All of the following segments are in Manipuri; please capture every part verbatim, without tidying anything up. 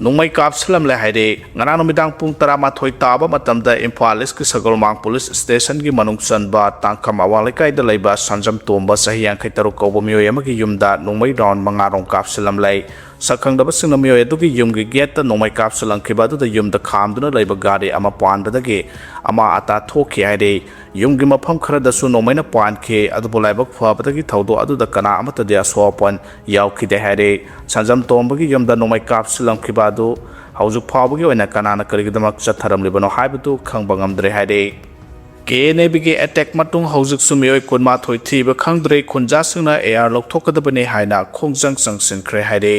ꯅꯣꯡꯃꯩ ꯀꯥꯞꯁꯤꯜꯂꯝꯂꯦ ꯍꯥꯏꯔꯦ꯫ ꯉꯔꯥꯡ ꯅꯨꯃꯤꯗꯥꯡ ꯄꯨꯡ ꯇꯔꯥꯃꯥꯊꯣꯏ ꯇꯥꯕ ꯃꯇꯝꯗ ꯏꯝꯐꯥꯜ ꯏꯁꯀꯤ ꯁꯒꯣꯜꯃꯥꯡ ꯄꯨꯂꯤꯁ ꯁ꯭ꯇꯦꯁꯟꯒꯤ ꯃꯅꯨꯡ ꯆꯟꯕ ꯇꯥꯡꯈꯝ ꯑꯋꯥꯡ ꯂꯩꯀꯥꯏꯗ ꯂꯩꯕ ꯁꯟꯖꯝ ꯇꯣꯝꯕ, ꯆꯍꯤ ꯌꯥꯡꯈꯩ ꯇꯔꯨꯛ ꯀꯧꯕ ꯃꯤꯑꯣꯏ ꯑꯃꯒꯤ ꯌꯨꯝꯗ ꯅꯣꯡꯃꯩ ꯔꯥꯎꯟ ꯃꯉꯥ ꯔꯣꯝ ꯀꯥꯞꯁꯤꯜꯂꯝꯂꯦ꯫ ꯁꯛꯈꯪꯗꯕꯁꯤꯡꯅ ꯃꯤꯑꯣꯏ ꯑꯗꯨꯒꯤ ꯌꯨꯝꯒꯤ ꯒꯦꯠꯇ ꯅꯣꯡꯃꯩ ꯀꯥꯞꯁꯤꯜꯂꯝꯈꯤꯕ ꯑꯗꯨꯗ ꯌꯨꯝꯗ ꯈꯥꯝꯗꯨꯅ ꯂꯩꯕ ꯒꯥꯔꯤ ꯑꯃ ꯄꯥꯟꯕꯗꯒꯤ ꯑꯃꯥ ꯑꯇꯥ ꯊꯣꯛꯈꯤ ꯍꯥꯏꯔꯦ꯫ ꯌꯨꯝꯒꯤ ꯃꯐꯝ ꯈꯔꯗꯁꯨ ꯅꯣꯡꯃꯩꯅ ꯄꯥꯟꯈꯤ, ꯑꯗꯨꯕꯨ ꯂꯥꯏꯕꯛ ꯐꯕꯗꯒꯤ ꯊꯧꯗꯣꯛ ꯑꯗꯨꯗ ꯀꯅꯥ ꯑꯃꯠꯇꯗꯤ ꯑꯁꯣꯛ ꯑꯄꯟ ꯌꯥꯎꯈꯤꯗꯦ ꯍꯥꯏꯔꯦ꯫ ꯁꯟꯖꯝ ꯇꯣꯝꯕꯒꯤ ꯌꯨꯝꯗ ꯅꯣꯡꯃꯩ ꯀꯥꯞꯁꯤꯜꯂꯝꯈꯤꯕ ꯑꯗꯨ ꯍꯧꯖꯤꯛ ꯐꯥꯎꯕꯒꯤ ꯑꯣꯏꯅ ꯀꯅꯥꯅ ꯀꯔꯤꯒꯤꯗꯃꯛ ꯆꯠꯊꯔꯝꯂꯤꯕꯅꯣ ꯍꯥꯏꯕꯗꯨ ꯈꯪꯕ ꯉꯝꯗ꯭ꯔꯦ ꯍꯥꯏꯔꯦ꯫ ꯀꯦ ꯑꯦꯟ ꯑꯦ ꯕꯤꯒꯤ ꯑꯦꯇꯦꯛ ꯃꯇꯨꯡ ꯍꯧꯖꯤꯛꯁꯨ ꯃꯤꯑꯣꯏ ꯀꯨꯟꯃꯥꯊꯣꯏ ꯊꯤꯕ ꯈꯪꯗ꯭ꯔꯦ꯫ ꯈꯨꯟꯖꯥꯁꯤꯡꯅ ꯑꯦ ꯑꯥꯔ ꯂꯧꯊꯣꯛꯀꯗꯕꯅꯤ ꯍꯥꯏꯅ ꯈꯣꯡꯖꯪ ꯆꯪꯁꯤꯟꯈ꯭ꯔꯦ ꯍꯥꯏꯔꯦ꯫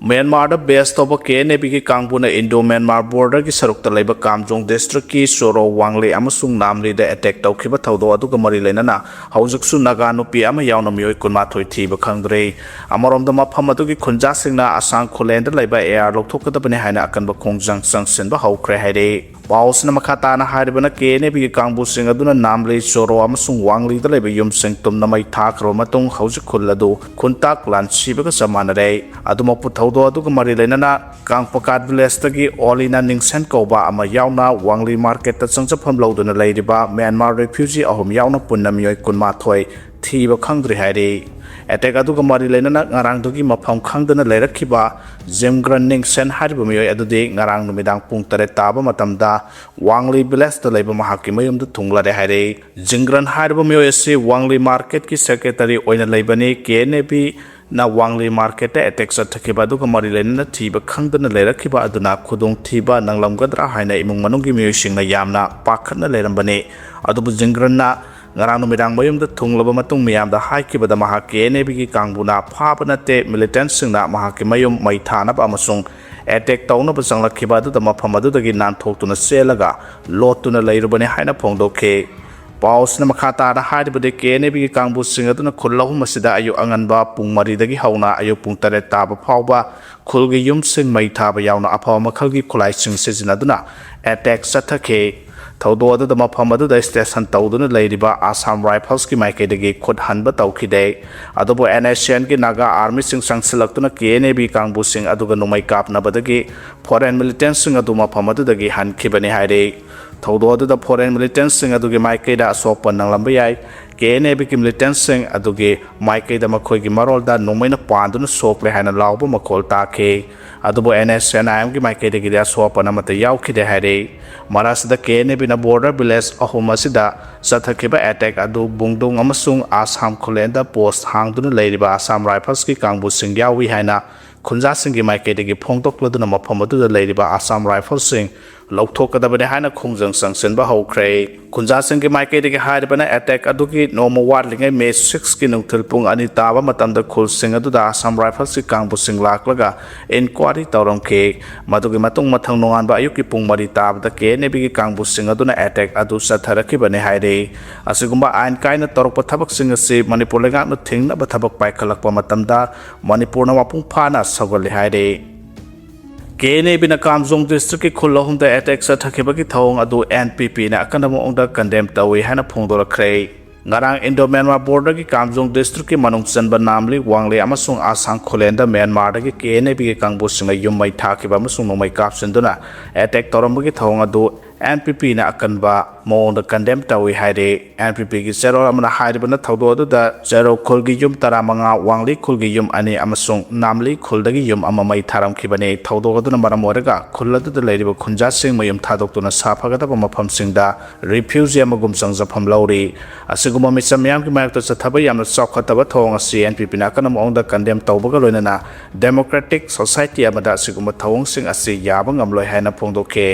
ꯃ꯭ꯌꯥꯟꯃꯥꯔꯗ ꯕꯦꯁ ꯇꯧꯕ ꯀꯦ ꯑꯦꯟ ꯑꯦ ꯕꯤꯒꯤ ꯀꯥꯡꯕꯨꯅ ꯏꯟꯗꯣ ꯃ꯭ꯌꯥꯟꯃꯥꯔ ꯕꯣꯔꯗꯔꯒꯤ ꯁꯔꯨꯛꯇ ꯂꯩꯕ ꯀꯥꯝꯖꯣꯡ ꯗꯤꯁꯇ꯭ꯔꯤꯛꯀꯤ ꯆꯣꯔꯣ, ꯋꯥꯡꯂꯤ ꯑꯃꯁꯨꯡ ꯅꯥꯝꯂꯤꯗ ꯑꯦꯇꯦꯛ ꯇꯧꯈꯤꯕ ꯊꯧꯗꯣꯛ ꯑꯗꯨꯒ ꯃꯔꯤ ꯂꯩꯅꯅ ꯍꯧꯖꯤꯛꯁꯨ ꯅꯥꯒꯥ ꯅꯨꯄꯤ ꯑꯃ ꯌꯥꯎꯅ ꯃꯤꯑꯣꯏ ꯀꯨꯟꯃꯥꯊꯣꯏ ꯊꯤꯕ ꯈꯪꯗ꯭ꯔꯦ꯫ ꯑꯃꯔꯣꯝꯗ, ꯃꯐꯝ ꯑꯗꯨꯒꯤ ꯈꯨꯟꯖꯥꯁꯤꯡꯅ ꯑꯁꯥꯡ ꯈꯨꯂꯦꯟꯗ ꯂꯩꯕ ꯑꯦ ꯑꯥꯔ ꯂꯧꯊꯣꯛꯀꯗꯕꯅꯤ ꯍꯥꯏꯅ ꯑꯀꯟꯕ ꯈꯣꯡꯖꯪ ꯆꯪꯁꯤꯟꯕ ꯍꯧꯈ꯭ꯔꯦ ꯍꯥꯏꯔꯦ꯫ ꯄꯥꯎꯁꯤꯅ ꯃꯈꯥ ꯇꯥꯅ ꯍꯥꯏꯔꯤꯕꯅ, ꯀꯦ ꯑꯦꯟ ꯑꯦ ꯕꯤꯒꯤ ꯀꯥꯡꯕꯨꯁꯤꯡ ꯑꯗꯨꯅ ꯅꯥꯝꯂꯤ, ꯆꯣꯔꯣ ꯑꯃꯁꯨꯡ ꯋꯥꯡꯂꯤꯗ ꯂꯩꯕ ꯌꯨꯝꯁꯤꯡ ꯇꯨꯝꯅ ꯃꯩ ꯊꯥꯈ꯭ꯔꯕ ꯃꯇꯨꯡ ꯍꯧꯖꯤꯛ ꯈꯨꯜ ꯑꯗꯨ ꯈꯨꯟꯇꯥꯛ ꯂꯥꯟꯁꯤꯕꯒ ꯆꯞ ꯃꯥꯟꯅꯔꯦ꯫ ꯑꯗꯨꯃꯛꯄꯨ, ꯊꯧꯗꯣꯛ ꯑꯗꯨꯒ ꯃꯔꯤ ꯂꯩꯅꯅ ꯀꯥꯡꯄꯀꯥꯠ ꯚꯤꯂꯦꯖꯇꯒꯤ ꯑꯣꯂꯤꯅꯥ ꯅꯤꯡꯁꯦꯟ ꯀꯧꯕ ꯑꯃ ꯌꯥꯎꯅ ꯋꯥꯡꯂꯤ ꯃꯥꯔꯀꯦꯠꯇ ꯆꯪꯖꯐꯝ ꯂꯧꯗꯨꯅ ꯂꯩꯔꯤꯕ ꯃ꯭ꯌꯥꯟꯃꯥꯔ ꯔꯤꯐ꯭ꯌꯨꯖꯤ ꯑꯍꯨꯝ ꯌꯥꯎꯅ ꯄꯨꯟꯅ ꯃꯤꯑꯣꯏ ꯀꯨꯟꯃꯥꯊꯣꯏ ꯊꯤꯕ ꯈꯪꯗ꯭ꯔꯤ ꯍꯥꯏꯔꯤ꯫ ꯑꯦꯇꯦꯛ ꯑꯗꯨꯒ ꯃꯔꯤ ꯂꯩꯅꯅ ꯉꯔꯥꯡꯗꯨꯒꯤ ꯃꯐꯝ ꯈꯪꯗꯅ ꯂꯩꯔꯛꯈꯤꯕ ꯖꯤꯝꯒ꯭ꯔꯟ ꯅꯤꯡꯁꯦꯟ ꯍꯥꯏꯔꯤꯕ ꯃꯤꯑꯣꯏ ꯑꯗꯨꯗꯤ ꯉꯔꯥꯡ ꯅꯨꯃꯤꯗꯥꯡ ꯄꯨꯡ ꯇꯔꯦꯠ ꯇꯥꯕ ꯃꯇꯝꯗ ꯋꯥꯡꯂꯤ ꯚꯤꯂꯦꯖꯇ ꯂꯩꯕ ꯃꯍꯥꯛꯀꯤ ꯃꯌꯨꯝꯗ ꯊꯨꯡꯂꯔꯦ ꯍꯥꯏꯔꯤ꯫ ꯖꯤꯡꯒ꯭ꯔꯟ ꯍꯥꯏꯔꯤꯕ ꯃꯤꯑꯣꯏ ꯑꯁꯤ ꯋꯥꯡꯂꯤ ꯃꯥꯔꯀꯦꯠꯀꯤ ꯁꯦꯀ꯭ꯔꯦꯇꯔꯤ ꯑꯣꯏꯅ ꯂꯩꯕꯅꯤ꯫ ꯀꯦ ꯑꯦꯟ ꯑꯦ ꯕꯤꯅ ꯋꯥꯡꯂꯤ ꯃꯥꯔꯀꯦꯠꯇ ꯑꯦꯇꯦꯛ ꯆꯠꯊꯈꯤꯕ ꯑꯗꯨꯒ ꯃꯔꯤ ꯂꯩꯅꯅ ꯊꯤꯕ ꯈꯪꯗꯅ ꯂꯩꯔꯛꯈꯤꯕ ꯑꯗꯨꯅ ꯈꯨꯗꯣꯡꯊꯤꯕ ꯅꯪꯂꯝꯒꯗ꯭ꯔꯥ ꯍꯥꯏꯅ ꯏꯃꯨꯡ ꯃꯅꯨꯡꯒꯤ ꯃꯤꯑꯣꯏꯁꯤꯡꯅ ꯌꯥꯝꯅ ꯄꯥꯈꯠꯅ ꯂꯩꯔꯝꯕꯅꯤ꯫ ꯑꯗꯨꯕꯨ ꯖꯤꯡꯒ꯭ꯔꯟꯅ ꯉꯔꯥꯡ ꯅꯨꯃꯤꯗꯥꯡ ꯃꯌꯨꯝꯗ ꯊꯨꯡꯂꯕ ꯃꯇꯨꯡ ꯃꯤꯌꯥꯝꯗ ꯍꯥꯏꯈꯤꯕꯗ, ꯃꯍꯥꯛ ꯀꯦ ꯑꯦꯟ ꯑꯦ ꯕꯤꯒꯤ ꯀꯥꯡꯕꯨꯅ ꯐꯥꯕ ꯅꯠꯇꯦ, ꯃꯤꯂꯤꯇꯦꯟꯠꯁꯤꯡꯅ ꯃꯍꯥꯛꯀꯤ ꯃꯌꯨꯝ ꯃꯩ ꯊꯥꯅꯕ ꯑꯃꯁꯨꯡ ꯑꯦꯇꯦꯛ ꯇꯧꯅꯕ ꯆꯪꯂꯛꯈꯤꯕ ꯑꯗꯨꯗ ꯃꯐꯝ ꯑꯗꯨꯗꯒꯤ ꯅꯥꯟꯊꯣꯛꯇꯨꯅ ꯆꯦꯜꯂꯒ ꯂꯣꯠꯇꯨꯅ ꯂꯩꯔꯨꯕꯅꯤ ꯍꯥꯏꯅ ꯐꯣꯡꯗꯣꯛꯈꯤ꯫ ꯄꯥꯎꯁꯤꯅ ꯃꯈꯥ ꯇꯥꯅ ꯍꯥꯏꯔꯤꯕꯗꯤ, ꯀꯦ ꯑꯦꯟ ꯑꯦ ꯕꯤꯒꯤ ꯀꯥꯡꯕꯨꯁꯤꯡ ꯑꯗꯨꯅ ꯈꯨꯜ ꯑꯍꯨꯝ ꯑꯁꯤꯗ ꯑꯌꯨꯛ ꯑꯉꯟꯕ ꯄꯨꯡ ꯃꯔꯤꯗꯒꯤ ꯍꯧꯅ ꯑꯌꯨꯛ ꯄꯨꯡ ꯇꯔꯦꯠ ꯇꯥꯕ ꯐꯥꯎꯕ ꯈꯨꯜꯒꯤ ꯌꯨꯝꯁꯤꯡ ꯃꯩ ꯊꯥꯕ ꯌꯥꯎꯅ ꯑꯐꯕ ꯃꯈꯜꯒꯤ ꯈꯨꯠꯂꯥꯏꯁꯤꯡ ꯁꯤꯖꯤꯟꯅꯗꯨꯅ ꯑꯦꯇꯦꯛ ꯆꯠꯊꯈꯤ꯫ ꯊꯧꯗꯣꯛ ꯑꯗꯨꯗ ꯃꯐꯝ ꯑꯗꯨꯗ station ꯇꯧꯗꯨꯅ ꯂꯩꯔꯤꯕ Assam Riflesꯀꯤ ꯃꯥꯏꯀꯩꯗꯒꯤ ꯈꯨꯠ ꯍꯟꯕ ꯇꯧꯈꯤꯗꯦ꯫ ꯑꯗꯨꯕꯨ NSCNꯒꯤ Naga Armyꯁꯤꯡ ꯆꯪꯁꯤꯜꯂꯛꯇꯨꯅ KNAB ꯀꯥꯡꯕꯨꯁꯤꯡ ꯑꯗꯨꯒ ꯅꯣꯡꯃꯩ ꯀꯥꯞꯅꯕꯗꯒꯤ foreign militantꯁꯤꯡ ꯑꯗꯨ ꯃꯐꯝ ꯑꯗꯨꯗꯒꯤ ꯍꯟꯈꯤꯕꯅꯤ ꯍꯥꯏꯔꯤ꯫ ꯊꯧꯗꯣꯛ ꯑꯗꯨꯗ foreign militantꯁꯤꯡ ꯑꯗꯨꯒꯤ ꯃꯥꯏꯀꯩꯗ ꯑꯁꯣꯛꯄ ꯅꯪꯂꯝꯕ ꯌꯥꯏ꯫ KNABꯒꯤ militantꯁꯤꯡ ꯑꯗꯨꯒꯤ ꯃꯥꯏꯀꯩꯗ ꯃꯈꯣꯏꯒꯤ ꯃꯔꯣꯜꯗ ꯅꯣꯡꯃꯩꯅ ꯄꯥꯟꯗꯨꯅ ꯁꯣꯛꯂꯦ ꯍꯥꯏꯅ ꯂꯥꯎꯕ ꯃꯈꯣꯜ ꯇꯥꯈꯤ꯫ ꯑꯗꯨꯕꯨ NSCN-IMꯒꯤ ꯃꯥꯏꯀꯩꯗꯒꯤꯗꯤ ꯑꯁꯣꯛ ꯑꯄꯟ ꯑꯃꯠꯇ ꯌꯥꯎꯈꯤꯗꯦ ꯍꯥꯏꯔꯤ꯫ ꯃꯔꯛꯁꯤꯗ KNABꯅ border village ꯑꯍꯨꯝ ꯑꯁꯤꯗ ꯆꯠꯊꯈꯤꯕ attack ꯑꯗꯨ ꯕꯨꯡꯗꯨꯡ ꯑꯃꯁꯨꯡ ꯑꯁꯥꯝ ꯈꯨꯂꯦꯟꯗ post ꯍꯥꯡꯗꯨꯅ ꯂꯩꯔꯤꯕ Assam Riflesꯀꯤ ꯀꯥꯡꯕꯨꯁꯤꯡ ꯌꯥꯎꯏ ꯍꯥꯏꯅ ꯈꯨꯟꯖꯥꯁꯤꯡꯒꯤ ꯃꯥꯏꯀꯩꯗꯒꯤ ꯐꯣꯡꯗꯣꯛꯂꯗꯨꯅ ꯃꯐꯝ ꯑꯗꯨꯗ ꯂꯩꯔꯤꯕ Assam Riflesꯁꯤꯡ ꯂꯧꯊꯣꯛꯀꯗꯕꯅꯤ ꯍꯥꯏꯅ ꯈꯣꯡꯖꯪ ꯆꯪꯁꯤꯟꯕ ꯍꯧꯈ꯭ꯔꯦ꯫ ꯈꯨꯟꯖꯥꯁꯤꯡꯒꯤ ꯃꯥꯏꯀꯩꯗꯒꯤ ꯍꯥꯏꯔꯤꯕꯅ attack ꯑꯗꯨꯒꯤ ꯅꯣꯡꯃ ꯋꯥꯠꯂꯤꯉꯩ May sixꯀꯤ ꯅꯨꯡꯊꯤꯜ ꯄꯨꯡ ꯑꯅꯤ ꯇꯥꯕ ꯃꯇꯝꯗ ꯈꯨꯜꯁꯤꯡ ꯑꯗꯨꯗ Assam Riflesꯀꯤ ꯀꯥꯡꯕꯨꯁꯤꯡ ꯂꯥꯛꯂꯒ inquiry ꯇꯧꯔꯝꯈꯤ꯫ ꯃꯗꯨꯒꯤ ꯃꯇꯨꯡ ꯃꯊꯪ ꯅꯣꯡꯉꯥꯟꯕ ꯑꯌꯨꯛꯀꯤ ꯄꯨꯡ ꯃꯔꯤ ꯇꯥꯕꯗ KNABꯒꯤ ꯀꯥꯡꯕꯨꯁꯤꯡ ꯑꯗꯨꯅ attack ꯑꯗꯨ ꯆꯠꯊꯔꯛꯈꯤꯕꯅꯤ ꯍꯥꯏꯔꯤ꯫ ꯑꯁꯤꯒꯨꯝꯕ ꯑꯥꯏꯟ ꯀꯥꯏꯅ ꯇꯧꯔꯛꯄ ꯊꯕꯛꯁꯤꯡ ꯑꯁꯤ ꯃꯅꯤꯄꯨꯔ ꯂꯩꯉꯥꯛꯅ ꯊꯤꯡꯅꯕ ꯊꯕꯛ ꯄꯥꯏꯈꯠꯂꯛꯄ ꯃꯇꯝꯗ ꯃꯅꯤꯄꯨꯔꯅ ꯃꯄꯨꯡ ꯐꯥꯅ ꯁꯧꯒꯠꯂꯤ ꯍꯥꯏꯔꯤ꯫ KNABꯅ ꯀꯥꯝꯖꯣꯡ districtꯀꯤ ꯈꯨꯜ ꯑꯍꯨꯝꯗ attack ꯆꯠꯊꯈꯤꯕꯒꯤ ꯊꯧꯑꯣꯡ ꯑꯗꯨ NPPꯅ ꯑꯀꯟꯕ ꯃꯑꯣꯡꯗ condemn ꯇꯧꯏ ꯍꯥꯏꯅ ꯐꯣꯡꯗꯣꯔꯛꯈ꯭ꯔꯦ꯫ ꯉꯔꯥꯡ Indo-Myanmar borderꯒꯤ ꯀꯥꯝꯖꯣꯡ districtꯀꯤ ꯃꯅꯨꯡ ꯆꯟꯕ ꯅꯥꯝꯂꯤ, ꯋꯥꯡꯂꯤ ꯑꯃꯁꯨꯡ ꯑꯁꯥꯡ ꯈꯨꯂꯦꯟꯗ ꯃ꯭ꯌꯥꯟꯃꯥꯔꯗꯒꯤ KNABꯒꯤ ꯀꯥꯡꯕꯨꯁꯤꯡꯅ ꯌꯨꯝ ꯃꯩ ꯊꯥꯈꯤꯕ ꯑꯃꯁꯨꯡ ꯅꯣꯡꯃꯩ ꯀꯥꯞꯁꯤꯟꯗꯨꯅ attack ꯇꯧꯔꯝꯕꯒꯤ ꯊꯧꯑꯣꯡ ꯑꯗꯨ NPPꯅ ꯑꯀꯟꯕ ꯃꯑꯣꯡꯗ condemn ꯇꯧꯏ ꯍꯥꯏꯔꯤ꯫ NPPꯒꯤ ꯆꯦꯔꯣꯜ ꯑꯃꯅ ꯍꯥꯏꯔꯤꯕꯅ ꯊꯧꯗꯣꯛ ꯑꯗꯨꯗ ꯆꯦꯔꯣ ꯈꯨꯜꯒꯤ ꯌꯨꯝ ꯇꯔꯥꯃꯉꯥ, ꯋꯥꯡꯂꯤ ꯈꯨꯜꯒꯤ ꯌꯨꯝ ꯑꯅꯤ ꯑꯃꯁꯨꯡ ꯅꯥꯝꯂꯤ ꯈꯨꯜꯗꯒꯤ ꯌꯨꯝ ꯑꯃ ꯃꯩ ꯊꯥꯔꯝꯈꯤꯕꯅꯤ꯫ ꯊꯧꯗꯣꯛ ꯑꯗꯨꯅ ꯃꯔꯝ ꯑꯣꯏꯔꯒ ꯈꯨꯜ ꯑꯗꯨꯗ ꯂꯩꯔꯤꯕ ꯈꯨꯟꯖꯥꯁꯤꯡ ꯃꯌꯨꯝ ꯊꯥꯗꯣꯛꯇꯨꯅ ꯁꯥꯐꯒꯗꯕ ꯃꯐꯝꯁꯤꯡꯗ refugee ꯑꯃꯒꯨꯝ ꯆꯪꯖꯐꯝ ꯂꯧꯔꯤ꯫ ꯑꯁꯤꯒꯨꯝꯕ ꯃꯤꯆꯝ ꯃꯤꯌꯥꯝꯒꯤ ꯃꯥꯌꯣꯛꯇ ꯆꯠꯊꯕ ꯌꯥꯝꯅ ꯆꯥꯎꯈꯠꯇꯕ ꯊꯧꯑꯣꯡ ꯑꯁꯤ NPPꯅ ꯑꯀꯟꯕ ꯃꯑꯣꯡꯗ condemn ꯇꯧꯕꯒ ꯂꯣꯏꯅꯅ democratic society ꯑꯃꯗ ꯑꯁꯤꯒꯨꯝꯕ ꯊꯧꯑꯣꯡꯁꯤꯡ ꯑꯁꯤ ꯌꯥꯕ ꯉꯝꯂꯣꯏ ꯍꯥꯏꯅ ꯐꯣꯡꯗꯣꯛꯈꯤ꯫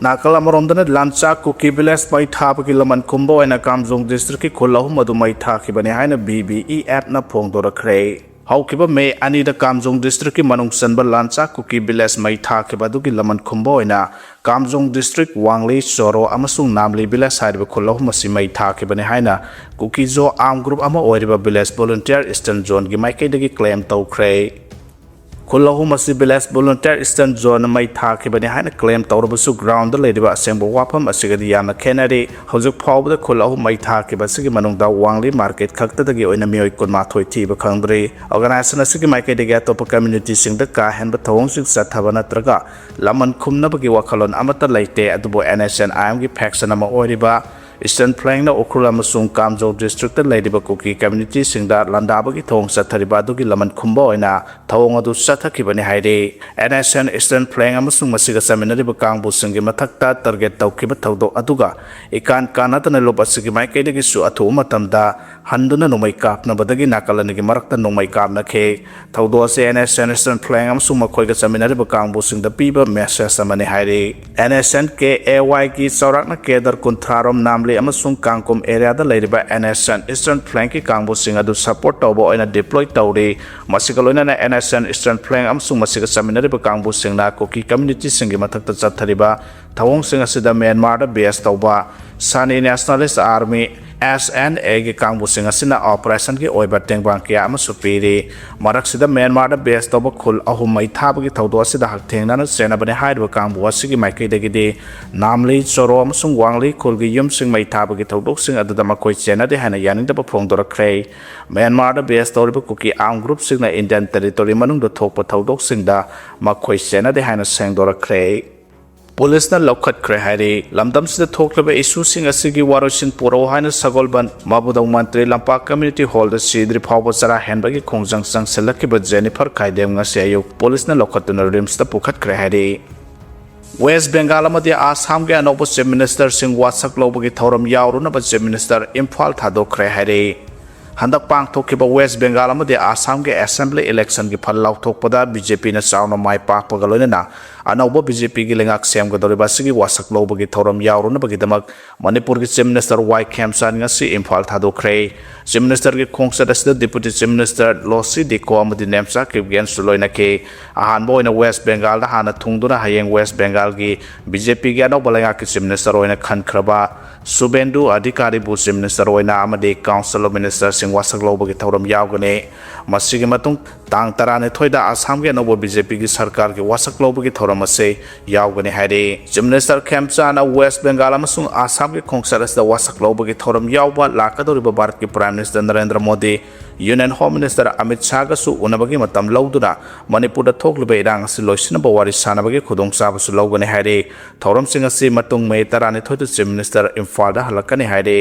ꯅꯥꯀꯜ ꯑꯃꯔꯣꯝꯗꯅ ꯂꯥꯟꯆꯥ ꯀꯨꯀꯤ village ꯃꯩ ꯊꯥꯕꯒꯤ ꯂꯃꯟ ꯈꯨꯝꯕ ꯑꯣꯏꯅ ꯀꯥꯝꯖꯣꯡ districtꯀꯤ ꯈꯨꯜ ꯑꯍꯨꯝ ꯑꯗꯨ ꯃꯩ ꯊꯥꯈꯤꯕꯅꯤ ꯍꯥꯏꯅ BBEFꯅ ꯐꯣꯡꯗꯣꯔꯛꯈ꯭ꯔꯦ꯫ ꯍꯧꯈꯤꯕ May ꯑꯅꯤꯗ ꯀꯥꯝꯖꯣꯡ districtꯀꯤ ꯃꯅꯨꯡ ꯆꯟꯕ ꯂꯥꯟꯆꯥ ꯀꯨꯀꯤ village ꯃꯩ ꯊꯥꯈꯤꯕ ꯑꯗꯨꯒꯤ ꯂꯃꯟ ꯈꯨꯝꯕ ꯑꯣꯏꯅ ꯀꯥꯝꯖꯣꯡ district ꯋꯥꯡꯂꯤ, ꯆꯣꯔꯣ ꯑꯃꯁꯨꯡ ꯅꯥꯝꯂꯤ village ꯍꯥꯏꯔꯤꯕ ꯈꯨꯜ ꯑꯍꯨꯝ ꯑꯁꯤ ꯃꯩ ꯊꯥꯈꯤꯕꯅꯤ ꯍꯥꯏꯅ ꯀꯨꯀꯤꯖꯣ armed group ꯑꯃ ꯑꯣꯏꯔꯤꯕ Village Volunteer Eastern Zoneꯒꯤ ꯃꯥꯏꯀꯩꯗꯒꯤ claim ꯇꯧꯈ꯭ꯔꯦ꯫ ꯈꯨꯜ ꯑꯍꯨꯝ ꯑꯁꯤ Village Volunteer Eastern Zone ꯃꯩ ꯊꯥꯈꯤꯕꯅꯤ ꯍꯥꯏꯅ claim ꯇꯧꯔꯕꯁꯨ ground ꯗ ꯂꯩꯔꯤꯕ ꯑꯁꯦꯡꯕ ꯋꯥꯐꯝ ꯑꯁꯤꯒꯗꯤ ꯌꯥꯝꯅ ꯈꯦꯠꯅꯔꯤ꯫ ꯍꯧꯖꯤꯛ ꯐꯥꯎꯕꯗ ꯈꯨꯜ ꯑꯍꯨꯝ ꯃꯩ ꯊꯥꯈꯤꯕ ꯑꯁꯤꯒꯤ ꯃꯅꯨꯡꯗ ꯋꯥꯡꯂꯤ market ꯈꯛꯇꯗꯒꯤ ꯑꯣꯏꯅ ꯃꯤꯑꯣꯏ ꯀꯨꯟꯃꯥꯊꯣꯏ ꯊꯤꯕ ꯈꯪꯗ꯭ꯔꯤ꯫ Organization ꯑꯁꯤꯒꯤ ꯃꯥꯏꯀꯩꯗꯒꯤ ꯑꯇꯣꯞꯄ community ꯁꯤꯡꯗ ꯀꯥ ꯍꯦꯟꯕ ꯊꯧꯑꯣꯡꯁꯤꯡ ꯆꯠꯊꯕ ꯅꯠꯇ꯭ꯔꯒ ꯂꯃꯟ ꯈꯨꯝꯅꯕꯒꯤ ꯋꯥꯈꯜꯂꯣꯟ ꯑꯃꯠꯇ ꯂꯩꯇꯦ꯫ ꯑꯗꯨꯕꯨ N S N I M ꯒꯤ faction ꯑꯃ ꯑꯣꯏꯔꯤꯕ Eastern Flank ꯅ ꯎꯈ꯭ꯔꯨꯜ ꯑꯃꯁꯨꯡ ꯀꯥꯝꯖꯧ district ꯇ ꯂꯩꯔꯤꯕ ꯀꯨꯀꯤ community ꯁꯤꯡꯗ ꯂꯥꯟꯗꯥꯕꯒꯤ ꯊꯧꯑꯣꯡ ꯆꯠꯊꯔꯤꯕ ꯑꯗꯨꯒꯤ ꯂꯃꯟ ꯈꯨꯝꯕ ꯑꯣꯏꯅ ꯊꯧꯑꯣꯡ ꯑꯗꯨ ꯆꯠꯊꯈꯤꯕꯅꯤ ꯍꯥꯏꯔꯤ꯫ N S N Eastern Flank ꯑꯃꯁꯨꯡ ꯃꯁꯤꯒ ꯆꯠꯃꯤꯟꯅꯔꯤꯕ ꯀꯥꯡꯕꯨꯁꯤꯡꯒꯤ ꯃꯊꯛꯇ target ꯇꯧꯈꯤꯕ ꯊꯧꯗꯣꯛ ꯑꯗꯨꯒ ꯏꯀꯥꯟ ꯀꯥꯟꯅꯗꯅ ꯂꯨꯞ ꯑꯁꯤꯒꯤ ꯃꯥꯏꯀꯩꯗꯒꯤꯁꯨ ꯑꯊꯨꯕ ꯃꯇꯝꯗ ꯍꯟꯗꯨꯅ ꯅꯣꯡꯃꯩ ꯀꯥꯞꯅꯕꯗꯒꯤ ꯅꯥꯀꯜ ꯑꯅꯤꯒꯤ ꯃꯔꯛꯇ ꯅꯣꯡꯃꯩ ꯀꯥꯞꯅꯈꯤ꯫ ꯊꯧꯗꯣꯛ ꯑꯁꯤ N S N Eastern Flank ꯑꯃꯁꯨꯡ ꯃꯈꯣꯏꯒ ꯆꯠꯃꯤꯟꯅꯔꯤꯕ ꯀꯥꯡꯕꯨꯁꯤꯡꯗ ꯄꯤꯕ message ꯑꯃꯅꯤ ꯍꯥꯏꯔꯤ꯫ N S N K A Y ꯒꯤ ꯆꯥꯎꯔꯥꯛꯅ cadre ꯀꯨꯟꯊ꯭ꯔꯥ ꯔꯣꯝ ꯅꯥꯝꯂꯤ ꯑꯃꯁꯨꯡ ꯀꯥꯡꯀꯨꯝ area ꯗ ꯂꯩꯔꯤꯕ N S N Eastern Flank ꯀꯤ ꯀꯥꯡꯕꯨꯁꯤꯡ ꯑꯗꯨ support ꯇꯧꯕ ꯑꯣꯏꯅ deploy ꯇꯧꯔꯤ꯫ ꯃꯁꯤꯒ ꯂꯣꯏꯅꯅ N S N Eastern Flank ꯑꯃꯁꯨꯡ ꯃꯁꯤꯒ ꯆꯠꯃꯤꯟꯅꯔꯤꯕ ꯀꯥꯡꯕꯨꯁꯤꯡꯅ ꯀꯨꯀꯤ community ꯁꯤꯡꯒꯤ ꯃꯊꯛꯇ ꯆꯠꯊꯔꯤꯕ ꯊꯧꯑꯣꯡꯁꯤꯡ ꯑꯁꯤꯗ ꯃ꯭ꯌꯥꯟꯃꯥꯔꯗ base ꯇꯧꯕ Shan Nationalist Army, S N A ꯒꯤ ꯀꯥꯡꯕꯨꯁꯤꯡ ꯑꯁꯤꯅ operation ꯒꯤ ꯑꯣꯏꯕ ꯇꯦꯡꯕꯥꯡ ꯀꯌꯥ ꯑꯃꯁꯨ ꯄꯤꯔꯤ꯫ ꯃꯔꯛꯁꯤꯗ ꯃ꯭ꯌꯥꯟꯃꯥꯔꯗ base ꯇꯧꯕ ꯈꯨꯜ ꯑꯍꯨꯝ ꯃꯩ ꯊꯥꯕꯒꯤ ꯊꯧꯗꯣꯛ ꯑꯁꯤꯗ ꯍꯛꯊꯦꯡꯅꯅ ꯆꯦꯟꯅꯕꯅꯤ ꯍꯥꯏꯔꯤꯕ ꯀꯥꯡꯕꯨ ꯑꯁꯤꯒꯤ ꯃꯥꯏꯀꯩꯗꯒꯤꯗꯤ ꯅꯥꯝꯂꯤ, ꯆꯣꯔꯣ ꯑꯃꯁꯨꯡ ꯋꯥꯡꯂꯤ ꯈꯨꯜꯒꯤ ꯌꯨꯝꯁꯤꯡ ꯃꯩ ꯊꯥꯕꯒꯤ ꯊꯧꯗꯣꯛꯁꯤꯡ ꯑꯗꯨꯗ ꯃꯈꯣꯏ ꯆꯦꯟꯅꯗꯦ ꯍꯥꯏꯅ ꯌꯥꯅꯤꯡꯗꯕ ꯐꯣꯡꯗꯣꯔꯛꯈ꯭ꯔꯦ꯫ ꯃ꯭ꯌꯥꯟꯃꯥꯔꯗ base ꯇꯧꯔꯤꯕ ꯀꯨꯀꯤ armed group ꯁꯤꯡꯅ Indian territory ꯃꯅꯨꯡꯗ ꯊꯣꯛꯄ ꯊꯧꯗꯣꯛꯁꯤꯡꯗ ꯃꯈꯣꯏ ꯆꯦꯟꯅꯗꯦ ꯍꯥꯏꯅ ꯁꯦꯡꯗꯣꯔꯛꯈ꯭ꯔꯦ꯫ ꯄꯨꯂꯤꯁꯅ ꯂꯧꯈꯠꯈ꯭ꯔꯦ ꯍꯥꯏꯔꯤ꯫ ꯂꯝꯗꯝꯁꯤꯗ ꯊꯣꯛꯂꯤꯕ issue ꯁꯤꯡ ꯑꯁꯤꯒꯤ ꯋꯥꯔꯣꯏꯁꯤꯟ ꯄꯨꯔꯛꯎ ꯍꯥꯏꯅ ꯁꯒꯣꯜꯕꯟ ꯃꯕꯨꯗꯧ ꯃꯟꯇ꯭ꯔꯤ ꯂꯝꯄꯥꯛ community hall ꯗ ꯁꯤꯗ꯭ꯔꯤ ꯐꯥꯎꯕ ꯆꯔꯥ ꯍꯦꯟꯕꯒꯤ ꯈꯣꯡꯖꯪ ꯆꯪꯁꯤꯜꯂꯛꯈꯤꯕ ꯖꯦꯅꯤꯐꯔ ꯈꯥꯏꯗꯦꯝ ꯉꯁꯤ ꯑꯌꯨꯛ ꯄꯨꯂꯤꯁꯅ ꯂꯧꯈꯠꯇꯨꯅ ꯔꯤꯝꯁꯇ ꯄꯨꯈꯠꯈ꯭ꯔꯦ ꯍꯥꯏꯔꯤ꯫ ꯋꯦꯁ ꯕꯦꯡꯒꯥꯜ ꯑꯃꯗꯤ ꯑꯁꯥꯝꯒꯤ ꯑꯅꯧꯕ Chief Minister ꯁꯤꯡ ꯋꯥꯁꯛ ꯂꯧꯕꯒꯤ ꯊꯧꯔꯝ ꯌꯥꯎꯔꯨꯅꯕ Chief Minister ꯏꯝꯐꯥꯜ ꯊꯥꯗꯣꯛꯈ꯭ꯔꯦ ꯍꯥꯏꯔꯤ꯫ ꯍꯟꯗꯛ ꯄꯥꯡꯊꯣꯛꯈꯤꯕ ꯋꯦꯁ ꯕꯦꯡꯒꯥꯜ ꯑꯃꯗꯤ ꯑꯁꯥꯝꯒꯤ assembly election ꯒꯤ ꯐꯜ ꯂꯥꯎꯊꯣꯛꯄꯗ B J P ꯅ ꯆꯥꯎꯅ ꯃꯥꯏ ꯄꯥꯛꯄꯒ ꯂꯣꯏꯅꯅ ꯑꯅꯧꯕ B J P ꯒꯤ ꯂꯩꯉꯥꯛ ꯁꯦꯝꯒꯗꯧꯔꯤꯕ ꯑꯁꯤꯒꯤ ꯋꯥꯁꯛ ꯂꯧꯕꯒꯤ ꯊꯧꯔꯝ ꯌꯥꯎꯔꯨꯅꯕꯒꯤꯗꯃꯛ ꯃꯅꯤꯄꯨꯔꯒꯤ Chief Minister ꯋꯥꯏ ꯈꯦꯝꯆꯥꯟ ꯉꯁꯤ ꯏꯝꯐꯥꯜ ꯊꯥꯗꯣꯛꯈ꯭ꯔꯦ꯫ Chief Minister ꯒꯤ ꯈꯣꯡꯆꯠ ꯑꯁꯤꯗ Deputy Chief Minister ꯂꯣꯁꯤ ꯗꯤꯀꯣ ꯑꯃꯗꯤ ꯅꯦꯝꯆꯥ ꯀꯤꯞꯒꯦꯟꯁꯨ ꯂꯣꯏꯅꯈꯤ꯫ ꯑꯍꯥꯟꯕ ꯑꯣꯏꯅ ꯋꯦꯁ ꯕꯦꯡꯒꯥꯜꯗ ꯍꯥꯟꯅ ꯊꯨꯡꯗꯨꯅ ꯍꯌꯦꯡ ꯋꯦꯁ ꯕꯦꯡꯒꯥꯜꯒꯤ B J P ꯒꯤ ꯑꯅꯧꯕ ꯂꯩꯉꯥꯛꯀꯤ Chief Minister ꯑꯣꯏꯅ ꯈꯟꯈ꯭ꯔꯕ ꯁꯨꯕꯦꯟꯗꯨ ꯑꯙꯤꯀꯥꯔꯤꯕꯨ Chief Minister ꯑꯣꯏꯅ ꯑꯃꯗꯤ Council of Minister ꯁꯤꯡ ꯋꯥꯁꯛ ꯂꯧꯕꯒꯤ ꯊꯧꯔꯝ ꯌꯥꯎꯒꯅꯤ꯫ ꯃꯁꯤꯒꯤ ꯃꯇꯨꯡ ꯇꯥꯡ ꯇꯔꯥꯅꯤꯊꯣꯏꯗ ꯑꯁꯥꯝꯒꯤ ꯑꯅꯧꯕ ꯕꯤ ꯖꯦ ꯄꯤꯒꯤ ꯁꯔꯀꯥꯔꯒꯤ ꯋꯥꯁꯛ ꯂꯧꯕꯒꯤ ꯊꯧꯔꯝ ꯑꯁꯤ ꯌꯥꯎꯒꯅꯤ ꯍꯥꯏꯔꯤ꯫ ꯆꯤꯐ ꯃꯤꯅꯤꯁꯇꯔ ꯈꯦꯝꯆꯥꯟꯅ ꯋꯦꯁ ꯕꯦꯡꯒꯥꯜ ꯑꯃꯁꯨꯡ ꯑꯁꯥꯝꯒꯤ ꯈꯣꯡꯆꯠ ꯑꯁꯤꯗ ꯋꯥꯁꯛ ꯂꯧꯕꯒꯤ ꯊꯧꯔꯝ ꯌꯥꯎꯕ ꯂꯥꯛꯀꯗꯧꯔꯤꯕ ꯚꯥꯔꯠꯀꯤ prime minister Narendra Modi, union home minister Amit ꯁꯥꯍꯒꯁꯨ ꯎꯅꯕꯒꯤ ꯃꯇꯝ ꯂꯧꯗꯨꯅ ꯃꯅꯤꯄꯨꯔꯗ ꯊꯣꯛꯂꯤꯕ ꯏꯔꯥꯡ ꯑꯁꯤ ꯂꯣꯏꯁꯤꯟꯅꯕ ꯋꯥꯔꯤ ꯁꯥꯟꯅꯕꯒꯤ ꯈꯨꯗꯣꯡꯆꯥꯕꯁꯨ ꯂꯧꯒꯅꯤ ꯍꯥꯏꯔꯤ꯫ ꯊꯧꯔꯝꯁꯤꯡ ꯑꯁꯤ ꯃꯇꯨꯡ ꯃꯦ ꯇꯔꯥꯅꯤꯊꯣꯏꯗ ꯆꯤꯐ ꯃꯤꯅꯤꯁꯇꯔ ꯏꯝꯐꯥꯜꯗ ꯍꯜꯂꯛꯀꯅꯤ ꯍꯥꯏꯔꯤ꯫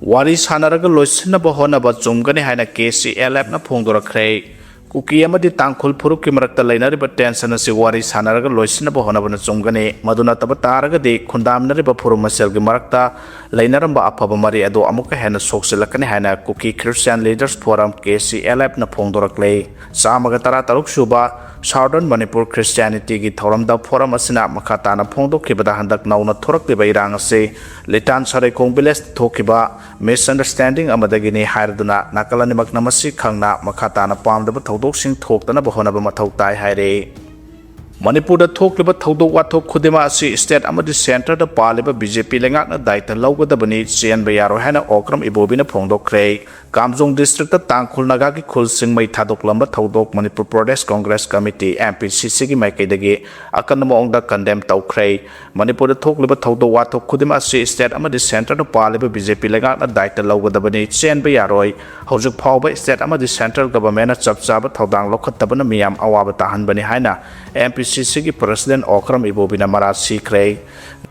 ꯋꯥꯔꯤ ꯁꯥꯟꯅꯔꯒ ꯂꯣꯏꯁꯤꯟꯅꯕ ꯍꯣꯠꯅꯕ ꯆꯨꯝꯒꯅꯤ ꯍꯥꯏꯅ ꯀꯦ ꯁꯤ ꯑꯦꯜ ꯑꯦꯐꯅ ꯐꯣꯡꯗꯣꯔꯛꯈ꯭ꯔꯦ꯫ ꯀꯨꯀꯤ ꯑꯃꯗꯤ ꯇꯥꯡꯈꯨꯜ ꯐꯨꯔꯨꯞꯀꯤ ꯃꯔꯛꯇ ꯂꯩꯅꯔꯤꯕ ꯇꯦꯟꯁꯟ ꯑꯁꯤ ꯋꯥꯔꯤ ꯁꯥꯟꯅꯔꯒ ꯂꯣꯏꯁꯤꯟꯅꯕ ꯍꯣꯠꯅꯕꯅ ꯆꯨꯝꯒꯅꯤ꯫ ꯃꯗꯨ ꯅꯠꯇꯕ ꯇꯥꯔꯒꯗꯤ ꯈꯨꯟꯗꯥꯃꯤꯟꯅꯔꯤꯕ ꯐꯨꯔꯨꯞ ꯃꯁꯦꯜꯒꯤ ꯃꯔꯛꯇ ꯂꯩꯅꯔꯝꯕ ꯑꯐꯕ ꯃꯔꯤ ꯑꯗꯨ ꯑꯃꯨꯛꯀ ꯍꯦꯟꯅ ꯁꯣꯛꯆꯤꯜꯂꯛꯀꯅꯤ ꯍꯥꯏꯅ Kuki Christian leaders forum, K C L ꯑꯦꯐꯅ ꯐꯣꯡꯗꯣꯔꯛꯂꯦ꯫ ꯆꯥꯝꯃꯒ ꯇꯔꯥ ꯇꯔꯨꯛ ꯁꯨꯕ ꯁꯥꯎꯗꯔꯟ ꯃꯅꯤꯄꯨꯔ ꯈ꯭ꯔꯤꯁꯇꯤꯌꯥꯅꯤꯇꯤꯒꯤ ꯊꯧꯔꯝꯗ ꯐꯣꯔꯝ ꯑꯁꯤꯅ ꯃꯈꯥ ꯇꯥꯅ ꯐꯣꯡꯗꯣꯛꯈꯤꯕꯗ, ꯍꯟꯗꯛ ꯅꯧꯅ ꯊꯣꯔꯛꯂꯤꯕ ꯏꯔꯥꯡ ꯑꯁꯤ ꯂꯤꯇꯥꯟ ꯁꯔꯩꯈꯣꯡ ꯚꯤꯂꯦꯖꯇ ꯊꯣꯛꯈꯤꯕ ꯃꯤꯁꯑꯟꯗꯔꯁꯇꯦꯟꯗꯤꯡ ꯑꯃꯗꯒꯤꯅꯤ ꯍꯥꯏꯔꯗꯨꯅ ꯅꯥꯀꯜ ꯑꯅꯤꯃꯛꯅ ꯃꯁꯤ ꯈꯪꯅ ꯃꯈꯥ ꯇꯥꯅ ꯄꯥꯝꯗꯕ ꯊꯧꯗꯣꯛꯁꯤꯡ ꯊꯣꯛꯇꯅꯕ ꯍꯣꯠꯅꯕ ꯃꯊꯧ ꯇꯥꯏ ꯍꯥꯏꯔꯦ꯫ ꯃꯅꯤꯄꯨꯔꯗ ꯊꯣꯛꯂꯤꯕ ꯊꯧꯗꯣꯛ ꯋꯥꯊꯣꯛ ꯈꯨꯗꯤꯡꯃꯛ ꯑꯁꯤ ꯁ꯭ꯇꯦꯠ ꯑꯃꯗꯤ ꯁꯦꯟꯇꯔꯗ ꯄꯥꯜꯂꯤꯕ ꯕꯤ ꯖꯦ ꯄꯤ ꯂꯩꯉꯥꯛꯅ ꯗꯥꯏꯇ ꯂꯧꯒꯗꯕꯅꯤ, ꯆꯦꯟꯕ ꯌꯥꯔꯣꯏ ꯍꯥꯏꯅ ꯑꯣꯀ꯭ꯔꯝ ꯏꯕꯣꯕꯤꯅ ꯐꯣꯡꯗꯣꯛꯈ꯭ꯔꯦ꯫ ꯀꯥꯝꯖꯣꯡ ꯗꯤꯁꯇ꯭ꯔꯤꯛꯇ ꯇꯥꯡꯈꯨꯜ ꯅꯥꯒꯥꯒꯤ ꯈꯨꯜꯁꯤꯡ ꯃꯩ ꯊꯥꯗꯣꯛꯂꯝꯕ ꯊꯧꯗꯣꯛ Manipur Pradesh Congress committee, M P C ꯁꯤꯒꯤ ꯃꯥꯏꯀꯩꯗꯒꯤ ꯑꯀꯟꯕ ꯃꯑꯣꯡꯗ ꯀꯟꯗꯦꯝ ꯇꯧꯈ꯭ꯔꯦ꯫ ꯃꯅꯤꯄꯨꯔꯗ ꯊꯣꯛꯂꯤꯕ ꯊꯧꯗꯣꯛ ꯋꯥꯊꯣꯛ ꯈꯨꯗꯤꯡꯃꯛ ꯑꯁꯤ ꯁ꯭ꯇꯦꯠ ꯑꯃꯗꯤ ꯁꯦꯟꯇꯔꯗ ꯄꯥꯜꯂꯤꯕ ꯕꯤ ꯖꯦ ꯄꯤ ꯂꯩꯉꯥꯛꯅ ꯗꯥꯏꯇ ꯂꯧꯒꯗꯕꯅꯤ, ꯆꯦꯟꯕ ꯌꯥꯔꯣꯏ꯫ ꯍꯧꯖꯤꯛ ꯐꯥꯎꯕ ꯁ꯭ꯇꯦꯠ ꯑꯃꯗꯤ ꯁꯦꯟꯇ꯭ꯔꯦꯜ ꯒꯚꯔꯟꯃꯦꯟꯠꯅ ꯆꯞ ꯆꯥꯕ ꯊꯧꯗꯥꯡ ꯂꯧꯈꯠꯇꯕꯅ ꯃꯤꯌꯥꯝ ꯑꯋꯥꯕ ꯇꯥꯍꯟꯕꯅꯤ ꯍꯥꯏꯅ ꯑꯦꯝ ꯄꯤ ꯁꯤ ꯁꯤꯒꯤ ꯄ꯭ꯔꯁꯤꯗꯦꯟꯠ ꯑꯣꯀ꯭ꯔꯝ ꯏꯕꯣꯕꯤꯅ ꯃꯔꯥ ꯁꯤꯈ꯭ꯔꯦ꯫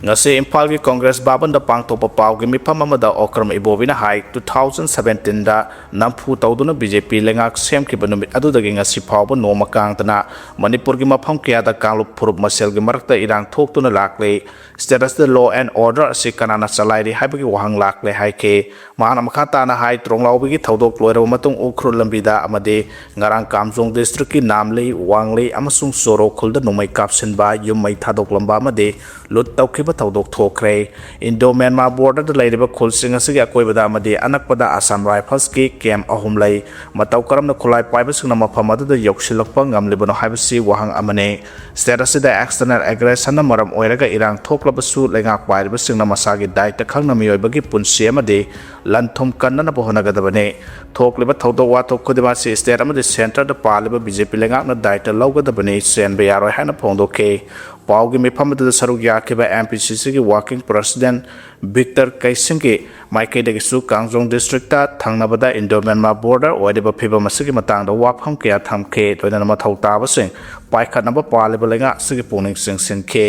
ꯉꯁꯤ ꯏꯝꯐꯥꯜꯒꯤ ꯀꯣꯡꯒ꯭ꯔꯦꯁ ꯚꯕꯟꯗ ꯄꯥꯡꯊꯣꯛꯄ ꯄꯥꯎꯒꯤ ꯃꯤꯐꯝ ꯑꯃꯗ ꯑꯣꯀ꯭ꯔꯝ ꯏꯕꯣꯕꯤꯅ ꯍꯥꯏ, ꯇꯨ ꯊꯥꯎꯖꯟ ꯁꯕꯦꯟꯇꯤꯟꯗ ꯅꯝꯐꯨ ꯇꯧꯗꯨꯅ ꯕꯤ ꯖꯦ ꯄꯤ ꯂꯩꯉꯥꯛ ꯁꯦꯝꯈꯤꯕ ꯅꯨꯃꯤꯠ ꯑꯗꯨꯗꯒꯤ ꯉꯁꯤ ꯐꯥꯎꯕ ꯅꯣꯡꯃ ꯀꯥꯡꯗꯅ ꯃꯅꯤꯄꯨꯔꯒꯤ ꯃꯐꯝ ꯀꯌꯥꯗ ꯀꯥꯡꯂꯨꯞ ꯐꯨꯔꯨꯞ ꯃꯁꯦꯜꯒꯤ ꯃꯔꯛꯇ ꯏꯔꯥꯡ ꯊꯣꯛꯇꯨꯅ ꯂꯥꯛꯂꯤ꯫ ꯁ꯭ꯇꯦꯠ ꯑꯁꯤꯗ law and order ꯑꯁꯤ ꯀꯅꯥꯅ ꯆꯂꯥꯏꯔꯤ ꯍꯥꯏꯕꯒꯤ ꯋꯥꯍꯪ ꯂꯥꯛꯂꯦ ꯍꯥꯏꯈꯤ꯫ ꯃꯍꯥꯛꯅ ꯃꯈꯥ ꯇꯥꯅ ꯍꯥꯏ, ꯇ꯭ꯔꯣꯡꯂꯥꯎꯕꯤꯒꯤ ꯊꯧꯗꯣꯛ ꯂꯣꯏꯔꯕ ꯃꯇꯨꯡ ꯎꯈ꯭ꯔꯨꯜ ꯂꯝꯕꯤꯗ ꯑꯃꯗꯤ ꯉꯔꯥꯡ ꯀꯥꯝꯖꯣꯡ ꯗꯤꯁꯇ꯭ꯔꯤꯛꯀꯤ ꯅꯥꯝꯂꯤ, ꯋꯥꯡꯂꯤ ꯑꯃꯁꯨꯡ ꯆꯣꯔꯣ ꯈꯨꯜꯗ ꯅꯣꯡꯃꯩ ꯀꯥꯞꯁꯤꯟꯕ, ꯌꯨꯝ ꯃꯩ ꯊꯥꯗꯣꯛꯂꯝꯕ ꯑꯃꯗꯤ ꯂꯨꯠ ꯇꯧꯈꯤꯕ ꯊꯧꯗꯣꯛ ꯊꯣꯛꯈ꯭ꯔꯦ꯫ ꯏꯟꯗꯣ ꯃ꯭ꯌꯥꯟꯃꯥꯔ ꯕꯣꯔꯗꯔꯗ ꯂꯩꯔꯤꯕ ꯈꯨꯜꯁꯤꯡ ꯑꯁꯤꯒꯤ ꯑꯀꯣꯏꯕꯗ ꯑꯃꯗꯤ ꯑꯅꯛꯄꯗ ꯑꯁꯥꯝ ꯔꯥꯏꯐꯜꯁꯀꯤ ꯀꯦꯝꯞ ꯑꯍꯨꯝ ꯂꯩ꯫ ꯃꯇꯧ ꯀꯔꯝꯅ ꯈꯨꯠꯂꯥꯏ ꯄꯥꯏꯕꯁꯤꯡꯅ ꯃꯐꯝ ꯑꯗꯨꯗ ꯌꯧꯁꯤꯜꯂꯛꯄ ꯉꯝꯂꯤꯕꯅꯣ ꯍꯥꯏꯕꯁꯤ ꯋꯥꯍꯪ ꯑꯃꯅꯤ꯫ ꯁ꯭ꯇꯦꯠ ꯑꯁꯤꯗ external aggressionꯅ ꯃꯔꯝ ꯑꯣꯏꯔꯒ ꯏꯔꯥꯡ ꯊꯣꯛꯂꯕꯁꯨ, ꯂꯩꯉꯥꯛ ꯄꯥꯏꯔꯤꯕꯁꯤꯡꯅ ꯃꯁꯥꯒꯤ ꯗꯥꯏꯇ ꯈꯪꯅ ꯃꯤꯑꯣꯏꯕꯒꯤ ꯄꯨꯟꯁꯤ ꯑꯃꯗꯤ ꯂꯟ ꯊꯨꯝ ꯀꯟꯅꯅꯕ ꯍꯣꯠꯅꯒꯗꯕꯅꯤ꯫ ꯊꯣꯛꯂꯤꯕ ꯊꯧꯗꯣꯛ ꯋꯥꯊꯣꯛ ꯈꯨꯗꯤꯡꯃꯛ ꯑꯁꯤ ꯁ꯭ꯇꯦꯠ ꯑꯃꯗꯤ ꯁꯦꯟꯇꯔꯗ ꯄꯥꯜꯂꯤꯕ ꯕꯤ ꯖꯦ ꯄꯤ ꯂꯩꯉꯥꯛꯅ ꯗꯥꯏꯇ ꯂꯧꯒꯗꯕꯅꯤ, ꯆꯦꯟꯕ ꯌꯥꯔꯣꯏ ꯍꯥꯏꯅ ꯐꯣꯡꯗꯣꯛꯈꯤ꯫ ꯄꯥꯎꯒꯤ ꯃꯤꯐꯝ ꯑꯗꯨꯗ ꯁꯔꯨꯛ ꯌꯥꯈꯤꯕ ꯑꯦꯝ ꯄꯤ ꯁꯤ ꯁꯤꯒꯤ ꯋꯥꯔꯀꯤꯡ ꯄ꯭ꯔꯁꯤꯗꯦꯟ ꯚꯤꯛꯇꯔ ꯀꯩꯁꯤꯡꯒꯤ ꯃꯥꯏꯀꯩꯗꯒꯤꯁꯨ ꯀꯥꯡꯖꯣꯡ ꯗꯤꯁꯇ꯭ꯔꯤꯛꯇ ꯊꯪꯅꯕꯗ ꯏꯟꯗꯣ ꯃ꯭ꯌꯥꯟꯃꯥꯔ ꯕꯣꯔꯗꯔ ꯑꯣꯏꯔꯤꯕ ꯐꯤꯕꯝ ꯑꯁꯤꯒꯤ ꯃꯇꯥꯡꯗ ꯋꯥꯐꯝ ꯀꯌꯥ ꯊꯝꯈꯤ, ꯂꯣꯏꯅꯅ ꯃꯊꯧ ꯇꯥꯕꯁꯤꯡ ꯄꯥꯏꯈꯠꯅꯕ ꯄꯥꯜꯂꯤꯕ ꯂꯩꯉꯥꯛ ꯑꯁꯤꯒꯤ ꯄꯨꯛꯅꯤꯡ ꯆꯤꯡꯁꯤꯟꯈꯤ꯫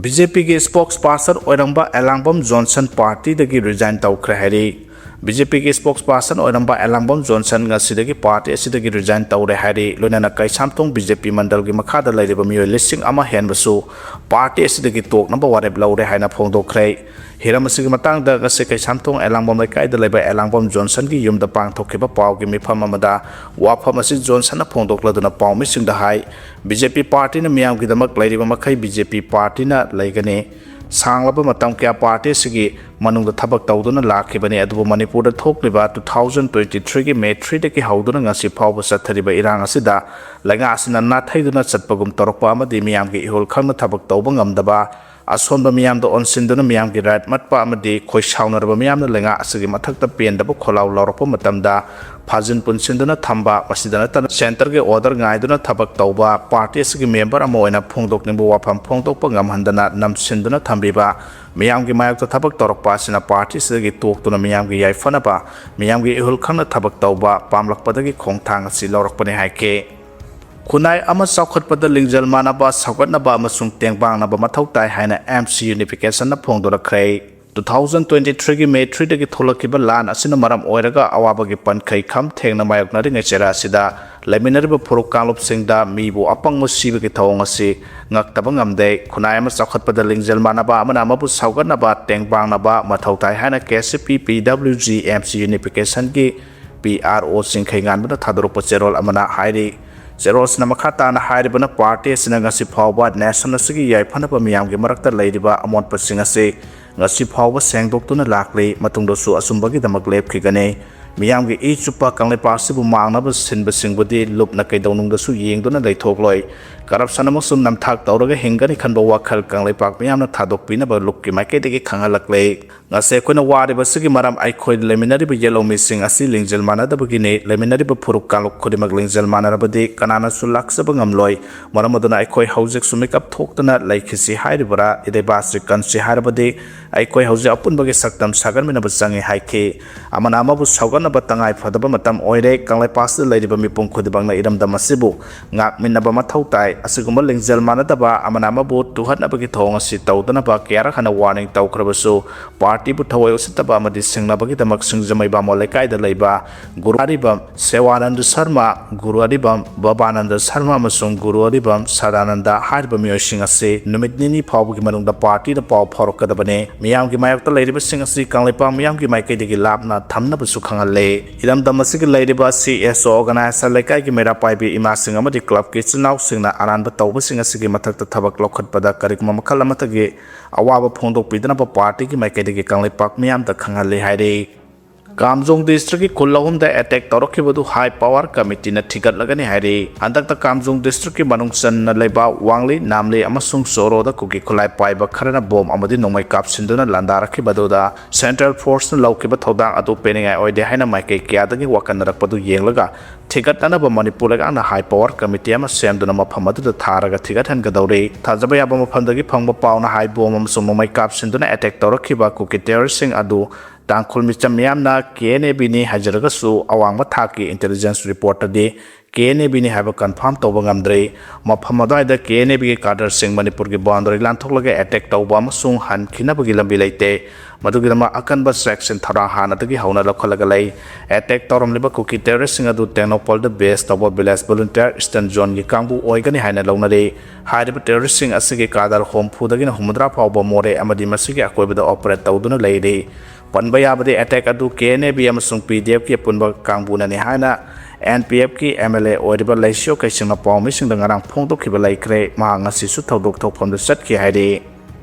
ꯕꯤ ꯖꯦ ꯄꯤꯒꯤ ꯁ꯭ꯄꯣꯛꯁ ꯄꯥꯔꯁꯟ ꯑꯣꯏꯔꯝꯕ ꯑꯦꯂꯥꯡꯕꯝ ꯖꯣꯟꯁꯟ ꯄꯥꯔꯇꯤꯗꯒꯤ ꯔꯤꯖꯥꯏꯟ ꯇꯧꯈ꯭ꯔꯦ ꯍꯥꯏꯔꯤ꯫ ꯕꯤ ꯖꯦ ꯄꯤꯒꯤ ꯁ꯭ꯄꯣꯛꯁ ꯄꯥꯔꯁꯟ ꯑꯣꯏꯔꯝꯕ ꯑꯦꯂꯥꯡꯕꯝ ꯖꯣꯟꯁꯟ ꯉꯁꯤꯗꯒꯤ ꯄꯥꯔꯇꯤ ꯑꯁꯤꯗꯒꯤ ꯔꯤꯖꯥꯏꯟ ꯇꯧꯔꯦ ꯍꯥꯏꯔꯤ꯫ ꯂꯣꯏꯅꯅ ꯀꯩꯁꯥꯝꯊꯣꯡ ꯕꯤ ꯖꯦ ꯄꯤ ꯃꯟꯗꯜꯒꯤ ꯃꯈꯥꯗ ꯂꯩꯔꯤꯕ ꯃꯤꯑꯣꯏ ꯂꯤꯁꯤꯡ ꯑꯃ ꯍꯦꯟꯕꯁꯨ ꯄꯥꯔꯇꯤ ꯑꯁꯤꯗꯒꯤ ꯇꯣꯛꯅꯕ ꯋꯥꯔꯦꯞ ꯂꯧꯔꯦ ꯍꯥꯏꯅ ꯐꯣꯡꯗꯣꯛꯈ꯭ꯔꯦ꯫ ꯍꯤꯔꯝ ꯑꯁꯤꯒꯤ ꯃꯇꯥꯡꯗ ꯉꯁꯤ ꯀꯩꯁꯥꯝꯊꯣꯡ ꯑꯦꯂꯥꯡꯕꯝ ꯂꯩꯀꯥꯏꯗ ꯂꯩꯕ ꯑꯦꯂꯥꯡꯕꯝ ꯖꯣꯟꯁꯟꯒꯤ ꯌꯨꯝꯗ ꯄꯥꯡꯊꯣꯛꯈꯤꯕ ꯄꯥꯎꯒꯤ ꯃꯤꯐꯝ ꯑꯃꯗ ꯋꯥꯐꯝ ꯑꯁꯤ ꯖꯣꯟꯁꯟꯅ ꯐꯣꯡꯗꯣꯛꯂꯗꯨꯅ ꯄꯥꯎꯃꯤꯁꯤꯡꯗ ꯍꯥꯏ, ꯕꯤ ꯖꯦ ꯄꯤ ꯄꯥꯔꯇꯤꯅ ꯃꯤꯌꯥꯝꯒꯤꯗꯃꯛ ꯂꯩꯔꯤꯕ ꯃꯈꯩ ꯕꯤ ꯖꯦ ꯄꯤ ꯄꯥꯔꯇꯤꯅ ꯂꯩꯒꯅꯤ꯫ ꯁꯥꯡꯂꯕ ꯃꯇꯝ ꯀꯌꯥ ꯄꯥꯔꯇꯤ ꯑꯁꯤꯒꯤ ꯃꯅꯨꯡꯗ ꯊꯕꯛ ꯇꯧꯗꯨꯅ ꯂꯥꯛꯈꯤꯕꯅꯤ, ꯑꯗꯨꯕꯨ ꯃꯅꯤꯄꯨꯔꯗ ꯊꯣꯛꯂꯤꯕ two thousand twenty three ꯒꯤ ꯃꯦ three ꯗꯒꯤ ꯍꯧꯗꯨꯅ ꯉꯁꯤ ꯐꯥꯎꯕ ꯆꯠꯊꯔꯤꯕ ꯏꯔꯥꯡ ꯑꯁꯤꯗ ꯂꯩꯉꯥꯛ ꯑꯁꯤꯅ ꯅꯥꯊꯩꯗꯨꯅ ꯆꯠꯄꯒꯨꯝ ꯇꯧꯔꯛꯄ ꯑꯃꯗꯤ ꯃꯤꯌꯥꯝꯒꯤ ꯏꯍꯨꯜ ꯈꯪꯅ ꯊꯕꯛ ꯇꯧꯕ ꯉꯝꯗꯕ, ꯑꯁꯣꯟꯕ ꯃꯤꯌꯥꯝꯗ ꯑꯣꯟꯁꯤꯟꯗꯨꯅ ꯃꯤꯌꯥꯝꯒꯤ ꯔꯥꯏꯠ ꯃꯠꯄ ꯑꯃꯗꯤ ꯈꯣꯏ ꯁꯥꯎꯅꯔꯕ ꯃꯤꯌꯥꯝꯅ ꯂꯩꯉꯥꯛ ꯑꯁꯤꯒꯤ ꯃꯊꯛꯇ ꯄꯦꯟꯗꯕ ꯈꯣꯜꯂꯥꯎ ꯂꯥꯎꯔꯛꯄ ꯃꯇꯝꯗ ꯐꯥꯖꯤꯟ ꯄꯨꯟꯁꯤꯟꯗꯨꯅ ꯊꯝꯕ, ꯃꯁꯤꯗ ꯅꯠꯇꯅ ꯁꯦꯟꯇꯔꯒꯤ ꯑꯣꯔꯗꯔ ꯉꯥꯏꯗꯨꯅ ꯊꯕꯛ ꯇꯧꯕ, ꯄꯥꯔꯇꯤ ꯑꯁꯤꯒꯤ ꯃꯦꯝꯕꯔ ꯑꯃ ꯑꯣꯏꯅ ꯐꯣꯡꯗꯣꯛꯅꯤꯡꯕ ꯋꯥꯐꯝ ꯐꯣꯡꯗꯣꯛꯄ ꯉꯝꯍꯟꯗꯅ ꯅꯝꯁꯤꯟꯗꯨꯅ ꯊꯝꯕꯤꯕ, ꯃꯤꯌꯥꯝꯒꯤ ꯃꯥꯌꯣꯛꯇ ꯊꯕꯛ ꯇꯧꯔꯛꯄ ꯑꯁꯤꯅ ꯄꯥꯔꯇꯤ ꯑꯁꯤꯗꯒꯤ ꯇꯣꯛꯇꯨꯅ ꯃꯤꯌꯥꯝꯒꯤ ꯌꯥꯏꯐꯅꯕ, ꯃꯤꯌꯥꯝꯒꯤ ꯏꯍꯨꯜ ꯈꯪꯅ ꯊꯕꯛ ꯇꯧꯕ ꯄꯥꯝꯂꯛꯄꯗꯒꯤ ꯈꯣꯡꯊꯥꯡ ꯑꯁꯤ ꯂꯧꯔꯛꯄꯅꯤ ꯍꯥꯏꯈꯤ꯫ ꯈꯨꯟꯅꯥꯏ ꯑꯃ ꯆꯥꯎꯈꯠꯄꯗ ꯂꯤꯡꯖꯦꯜ ꯃꯥꯟꯅꯕ, ꯁꯧꯒꯠꯅꯕ ꯑꯃꯁꯨꯡ ꯇꯦꯡꯕꯥꯡꯅꯕ ꯃꯊꯧ ꯇꯥꯏ ꯍꯥꯏꯅ M C ꯌꯨꯅꯤꯐꯤꯀꯦꯁꯟꯅ ꯐꯣꯡꯗꯣꯔꯛꯈ꯭ꯔꯦ꯫ Two thousand twenty three ꯒꯤ ꯃꯦ three ꯗꯒꯤ ꯊꯣꯛꯂꯛꯈꯤꯕ ꯂꯥꯟ ꯑꯁꯤꯅ ꯃꯔꯝ ꯑꯣꯏꯔꯒ ꯑꯋꯥꯕꯒꯤ ꯄꯟꯈꯩ ꯈꯝ ꯊꯦꯡꯅ ꯃꯥꯌꯣꯛꯅꯔꯤꯉꯩ ꯆꯩꯔꯥ ꯑꯁꯤꯗ ꯂꯩꯃꯤꯟꯅꯔꯤꯕ ꯐꯨꯔꯨꯞ ꯀꯥꯡꯂꯨꯞꯁꯤꯡꯗ ꯃꯤꯕꯨ ꯑꯄꯪꯕ ꯁꯤꯕꯒꯤ ꯊꯧꯑꯣꯡ ꯑꯁꯤ ꯉꯛꯇꯕ ꯉꯝꯗꯦ꯫ ꯈꯨꯟꯅꯥꯏ ꯑꯃ ꯆꯥꯎꯈꯠꯄꯗ ꯂꯤꯡꯖꯦꯜ ꯃꯥꯟꯅꯕ ꯑꯃꯅ ꯑꯃꯕꯨ ꯁꯧꯒꯠꯅꯕ, ꯇꯦꯡꯕꯥꯡꯅꯕ ꯃꯊꯧ ꯇꯥꯏ ꯍꯥꯏꯅ ꯀꯦ ꯁꯤ ꯄꯤ, ꯄꯤ W G, M C ꯌꯨꯅꯤꯐꯤꯀꯦꯁꯟꯒꯤ P R ꯑꯣ ꯆꯤꯡꯈꯩꯉꯥꯟꯕꯅ ꯊꯥꯗꯣꯔꯛꯄ ꯆꯦꯔꯣꯜ ꯑꯃꯅ ꯍꯥꯏꯔꯤ꯫ ꯆꯦꯔꯣꯜꯁꯤꯅ ꯃꯈꯥ ꯇꯥꯅ ꯍꯥꯏꯔꯤꯕꯅ, ꯄꯥꯔꯇꯤ ꯑꯁꯤꯅ ꯉꯁꯤ ꯐꯥꯎꯕ ꯅꯦꯁꯟ ꯑꯁꯤꯒꯤ ꯌꯥꯏꯐꯅꯕ ꯃꯤꯌꯥꯝꯒꯤ ꯃꯔꯛꯇ ꯂꯩꯔꯤꯕ ꯑꯃꯣꯠꯄꯁꯤꯡ ꯑꯁꯤ ꯉꯁꯤ ꯐꯥꯎꯕ ꯁꯦꯡꯗꯣꯛꯇꯨꯅ ꯂꯥꯛꯂꯤ, ꯃꯇꯨꯡꯗꯁꯨ ꯑꯆꯨꯝꯕꯒꯤꯗꯃꯛ ꯂꯦꯞꯈꯤꯒꯅꯤ꯫ ꯃꯤꯌꯥꯝꯒꯤ ꯏ ꯆꯨꯞꯄ ꯀꯪꯂꯩꯄꯥꯛ ꯑꯁꯤꯕꯨ ꯃꯥꯡꯅꯕ ꯁꯤꯟꯕꯁꯤꯡꯕꯨꯗꯤ ꯂꯨꯞꯅ ꯀꯩꯗꯧꯅꯨꯡꯗꯁꯨ ꯌꯦꯡꯗꯨꯅ ꯂꯩꯊꯣꯛꯂꯣꯏ꯫ ꯀꯔꯞꯁꯟ ꯑꯃꯁꯨꯡ ꯅꯝꯊꯥꯛ ꯇꯧꯔꯒ ꯍꯤꯡꯒꯅꯤ ꯈꯟꯕ ꯋꯥꯈꯜ ꯀꯪꯂꯩꯄꯥꯛ ꯃꯤꯌꯥꯝꯅ ꯊꯥꯗꯣꯛꯄꯤꯅꯕ ꯂꯨꯞꯀꯤ ꯃꯥꯏꯀꯩꯗꯒꯤ ꯈꯪꯍꯜꯂꯛꯂꯦ꯫ ꯉꯁꯤ ꯑꯩꯈꯣꯏꯅ ꯋꯥꯔꯤꯕꯁꯤꯒꯤ ꯃꯔꯝ ꯑꯩꯈꯣꯏ ꯂꯩꯃꯤꯟꯅꯔꯤꯕ ꯌꯦꯜꯍꯧꯃꯤꯁꯤꯡ ꯑꯁꯤ ꯂꯤꯡꯖꯦꯜ ꯃꯥꯟꯅꯗꯕꯒꯤꯅꯤ꯫ ꯂꯩꯃꯤꯟꯅꯔꯤꯕ ꯐꯨꯔꯨꯞ ꯀꯥꯡꯂꯨꯞ ꯈꯨꯗꯤꯡꯃꯛ ꯂꯤꯡꯖꯦꯜ ꯃꯥꯟꯅꯔꯕꯗꯤ ꯀꯅꯥꯅꯁꯨ ꯂꯥꯛꯆꯕ ꯉꯝꯂꯣꯏ꯫ ꯃꯔꯝ ꯑꯗꯨꯅ ꯑꯩꯈꯣꯏ ꯍꯧꯖꯤꯛꯁꯨ ꯃꯤꯀꯞ ꯊꯣꯛꯇꯅ ꯂꯩꯈꯤꯁꯤ ꯍꯥꯏꯔꯤꯕ꯭ꯔꯥ? ꯏꯔꯩꯕꯥꯛꯁꯤ ꯀꯟꯁꯤ ꯍꯥꯏꯔꯕꯗꯤ ꯑꯩꯈꯣꯏ ꯍꯧꯖꯤꯛ ꯑꯄꯨꯟꯕꯒꯤ ꯁꯛꯇꯝ ꯁꯥꯒꯠꯃꯤꯟꯅꯕ ꯆꯪꯏ ꯍꯥꯏꯈꯤ꯫ ꯑꯃꯅ ꯑꯃꯕꯨ ꯁꯧꯒꯠꯅꯕ ꯇꯉꯥꯏ ꯐꯗꯕ ꯃꯇꯝ ꯑꯣꯏꯔꯦ꯫ ꯀꯪꯂꯩꯄꯥꯛꯁꯤꯗ ꯂꯩꯔꯤꯕ ꯃꯤꯄꯨꯝ ꯈꯨꯗꯤꯡꯃꯛꯅ ꯏꯔꯝꯗꯝ ꯑꯁꯤꯕꯨ ꯉꯥꯛꯃꯤꯟꯅꯕ ꯃꯊꯧ ꯇꯥꯏ꯫ ꯑꯁꯤꯒꯨꯝꯕ ꯂꯤꯡꯖꯦꯜ ꯃꯥꯟꯅꯗꯕ, ꯑꯃꯅ ꯑꯃꯕꯨ ꯇꯨꯍꯠꯅꯕꯒꯤ ꯊꯧꯑꯣꯡ ꯑꯁꯤ ꯇꯧꯗꯅꯕ ꯀꯌꯥꯔꯛ ꯍꯟꯅ ꯋꯥꯔꯅꯤꯡ ꯇꯧꯈ꯭ꯔꯕꯁꯨ, ꯄꯥꯔꯇꯤꯕꯨ ꯊꯑꯣꯏ ꯎꯁꯤꯠꯇꯕ ꯑꯃꯗꯤ ꯁꯤꯡꯅꯕꯒꯤꯗꯃꯛ ꯁꯤꯡꯖꯃꯩ ꯕꯥꯃꯣꯟ ꯂꯩꯀꯥꯏꯗ ꯂꯩꯕ ꯒꯨꯔꯨ ꯑꯔꯤꯕꯝ ꯁꯦꯋꯥꯅꯟꯗ ꯁꯔꯃ, ꯒꯨꯔꯨ ꯑꯔꯤꯕꯝ ꯕꯕꯥꯅꯟꯗ ꯁꯔꯃ ꯑꯃꯁꯨꯡ ꯒꯨꯔꯨ ꯑꯔꯤꯕꯝ ꯁꯗꯥꯅꯟꯗ ꯍꯥꯏꯔꯤꯕ ꯃꯤꯑꯣꯏꯁꯤꯡ ꯑꯁꯤ ꯅꯨꯃꯤꯠ ꯅꯤꯅꯤ ꯐꯥꯎꯕꯒꯤ ꯃꯅꯨꯡꯗ ꯄꯥꯔꯇꯤꯗ ꯄꯥꯎ ꯐꯥꯎꯔꯛꯀꯗꯕꯅꯤ꯫ ꯃꯤꯌꯥꯝꯒꯤ ꯃꯥꯌꯣꯛꯇ ꯂꯩꯔꯤꯕꯁꯤꯡ ꯑꯁꯤ ꯀꯪꯂꯩꯄꯥꯛ ꯃꯤꯌꯥꯝꯒꯤ ꯃꯥꯏꯀꯩꯗꯒꯤ ꯂꯥꯞꯅ ꯊꯝꯅꯕꯁꯨ ꯈꯪꯍꯜꯂꯤ꯫ ꯏꯔꯝꯗꯝ ꯑꯁꯤꯒꯤ ꯂꯩꯔꯤꯕ ꯁꯤ ꯑꯦꯁ ꯑꯣ ꯑꯣꯔꯒꯅꯥꯏꯖꯦꯁꯟ ꯂꯩꯀꯥꯏꯒꯤ ꯃꯩꯔꯥ ꯄꯥꯏꯕꯤ ꯏꯃꯥꯁꯤꯡ ꯑꯃꯗꯤ ꯀ꯭ꯂꯕꯀꯤ ꯏꯆꯤꯜ ꯏꯅꯥꯎꯁꯤꯡꯅ ꯑꯔꯥꯟꯕ ꯇꯧꯕꯁꯤꯡ ꯑꯁꯤꯒꯤ ꯃꯊꯛꯇ ꯊꯕꯛ ꯂꯧꯈꯠꯄꯗ ꯀꯔꯤꯒꯨꯝꯕ ꯃꯈꯜ ꯑꯃꯠꯇꯒꯤ ꯑꯋꯥꯕ ꯐꯣꯡꯗꯣꯛꯄꯤꯗꯅꯕ ꯄꯥꯔꯇꯤꯒꯤ ꯃꯥꯏꯀꯩꯗꯒꯤ ꯀꯪꯂꯩꯄꯥꯛ ꯃꯤꯌꯥꯝꯗ ꯈꯪꯍꯜꯂꯤ ꯍꯥꯏꯔꯤ꯫ ꯀꯥꯝꯖꯣꯡ ꯗꯤꯁꯇ꯭ꯔꯤꯛꯀꯤ ꯈꯨꯜ ꯑꯍꯨꯝꯗ ꯑꯦꯇꯦꯛ ꯇꯧꯔꯛꯈꯤꯕꯗꯨ ꯍꯥꯏ ꯄꯋꯥꯔ ꯀꯃꯤꯇꯤꯅ ꯊꯤꯒꯠꯂꯒꯅꯤ ꯍꯥꯏꯔꯤ꯫ ꯍꯟꯗꯛꯇ ꯀꯥꯝꯖꯣꯡ ꯗꯤꯁꯇ꯭ꯔꯤꯛꯀꯤ ꯃꯅꯨꯡ ꯆꯟꯅ ꯂꯩꯕ ꯋꯥꯡꯂꯤ, ꯅꯥꯝꯂꯤ ꯑꯃꯁꯨꯡ ꯆꯣꯔꯣꯗ ꯀꯨꯀꯤ ꯈꯨꯠꯂꯥꯏ ꯄꯥꯏꯕ ꯈꯔꯅ ꯕꯣꯝ ꯑꯃꯗꯤ ꯅꯣꯡꯃꯩ ꯀꯥꯞꯁꯤꯟꯗꯨꯅ ꯂꯥꯟꯗꯥꯔꯛꯈꯤꯕꯗꯨꯗ ꯁꯦꯟꯇ꯭ꯔꯦꯜ ꯐꯣꯔꯁꯅ ꯂꯧꯈꯤꯕ ꯊꯧꯗꯥꯡ ꯑꯗꯨ ꯄꯦꯟꯅꯤꯡꯉꯥꯏ ꯑꯣꯏꯗꯦ ꯍꯥꯏꯅ ꯃꯥꯏꯀꯩ ꯀꯌꯥꯗꯒꯤ ꯋꯥꯀꯟꯅꯔꯛꯄꯗꯨ ꯌꯦꯡꯂꯒ ꯊꯤꯒꯠꯅꯅꯕ ꯃꯅꯤꯄꯨꯔ ꯂꯩꯉꯥꯛꯅ ꯍꯥꯏ ꯄꯋꯥꯔ ꯀꯃꯤꯇꯤ ꯑꯃ ꯁꯦꯝꯗꯨꯅ ꯃꯐꯝ ꯑꯗꯨꯗ ꯊꯥꯔꯒ ꯊꯤꯒꯠꯍꯟꯒꯗꯧꯔꯤ꯫ ꯊꯥꯖꯕ ꯌꯥꯕ ꯃꯐꯝꯗꯒꯤ ꯐꯪꯕ ꯄꯥꯎꯅ ꯍꯥꯏ ꯕꯣꯝ ꯑꯃꯁꯨꯡ ꯅꯣꯡꯃꯩ ꯀꯥꯞꯁꯤꯟꯗꯨꯅ ꯑꯦꯇꯦꯛ ꯇꯧꯔꯛꯈꯤꯕ ꯀꯨꯀꯤ ꯇꯦꯔꯣꯔꯤꯁꯁꯤꯡ ꯑꯗꯨ ꯇꯥꯡꯈꯨꯜ ꯃꯤꯆꯝ ꯃꯤꯌꯥꯝꯅ ꯀꯦ ꯑꯦꯟ ꯑꯦ ꯕꯤꯅꯤ ꯍꯥꯏꯖꯔꯒꯁꯨ ꯑꯋꯥꯡꯕ ꯊꯥꯛꯀꯤ ꯏꯟꯇꯦꯂꯤꯖꯦꯟꯁ ꯔꯤꯄꯣꯔꯠꯇꯗꯤ ꯀꯦ ꯑꯦꯟ ꯑꯦ ꯕꯤꯅꯤ ꯍꯥꯏꯕ ꯀꯟꯐꯥꯔꯝ ꯇꯧꯕ ꯉꯝꯗ꯭ꯔꯤ꯫ ꯃꯐꯝ ꯑꯗꯨꯋꯥꯏꯗ ꯀꯦ ꯑꯦꯟ ꯑꯦ ꯕꯤꯒꯤ ꯀꯥꯗꯔꯁꯤꯡ ꯃꯅꯤꯄꯨꯔꯒꯤ ꯕꯥꯎꯟꯗꯔꯤ ꯂꯥꯟꯊꯣꯛꯂꯒ ꯑꯦꯇꯦꯛ ꯇꯧꯕ ꯑꯃꯁꯨꯡ ꯍꯟꯈꯤꯅꯕꯒꯤ ꯂꯝꯕꯤ ꯂꯩꯇꯦ꯫ ꯃꯗꯨꯒꯤꯗꯃꯛ ꯑꯀꯟꯕ ꯆꯦꯛꯁꯤꯟ ꯊꯧꯔꯥꯡ ꯍꯥꯟꯅꯗꯒꯤ ꯍꯧꯅ ꯂꯧꯈꯠꯂꯒ ꯂꯩ꯫ ꯑꯦꯇꯦꯛ ꯇꯧꯔꯝꯂꯤꯕ ꯀꯨꯀꯤ ꯇꯦꯔꯣꯔꯤꯁꯁꯤꯡ ꯑꯗꯨ ꯇꯦꯡꯅꯧꯄꯜꯗ ꯕꯦꯁ ꯇꯧꯕ ꯚꯤꯂꯦꯖ ꯚꯣꯂꯨꯟꯇꯤꯌꯔ ꯏꯁꯇꯔꯟ ꯖꯣꯟꯒꯤ ꯀꯥꯡꯕꯨ ꯑꯣꯏꯒꯅꯤ ꯍꯥꯏꯅ ꯂꯧꯅꯔꯤ꯫ ꯍꯥꯏꯔꯤꯕ ꯇꯦꯔꯣꯔꯤꯁꯁꯤꯡ ꯑꯁꯤꯒꯤ ꯀꯥꯗꯔ ꯍꯨꯝꯐꯨꯗꯒꯤꯅ ꯍꯨꯝꯐꯨꯇꯔꯥ ꯐꯥꯎꯕ ꯃꯣꯔꯦ ꯑꯃꯗꯤ ꯃꯁꯤꯒꯤ ꯑꯀꯣꯏꯕꯗ ꯑꯣꯄꯔꯦꯠ ꯇꯧꯗꯨꯅ ꯂꯩꯔꯤ꯫ ꯄꯟꯕ ꯌꯥꯕꯗꯤ, ꯑꯦꯇꯦꯛ ꯑꯗꯨ ꯀꯦ ꯑꯦꯟ ꯑꯦ ꯕꯤ ꯑꯃꯁꯨꯡ ꯄꯤ ꯗꯤ ꯑꯦꯐꯀꯤ ꯑꯄꯨꯟꯕ ꯀꯥꯡꯕꯨꯅꯅꯤ ꯍꯥꯏꯅ ꯑꯦꯟ ꯄꯤ ꯑꯦꯐꯀꯤ ꯑꯦꯝ ꯑꯦꯜ ꯑꯦ ꯑꯣꯏꯔꯤꯕ ꯂꯩꯁꯤꯌꯣ ꯀꯩꯁꯤꯡꯅ ꯄꯥꯎꯃꯤꯁꯤꯡꯗ ꯉꯔꯥꯡ ꯐꯣꯡꯗꯣꯛꯈꯤꯕ ꯂꯩꯈ꯭ꯔꯦ꯫ ꯃꯍꯥꯛ ꯉꯁꯤꯁꯨ ꯊꯧꯗꯣꯛ ꯊꯣꯛꯐꯝꯗ ꯆꯠꯈꯤ ꯍꯥꯏꯔꯤ꯫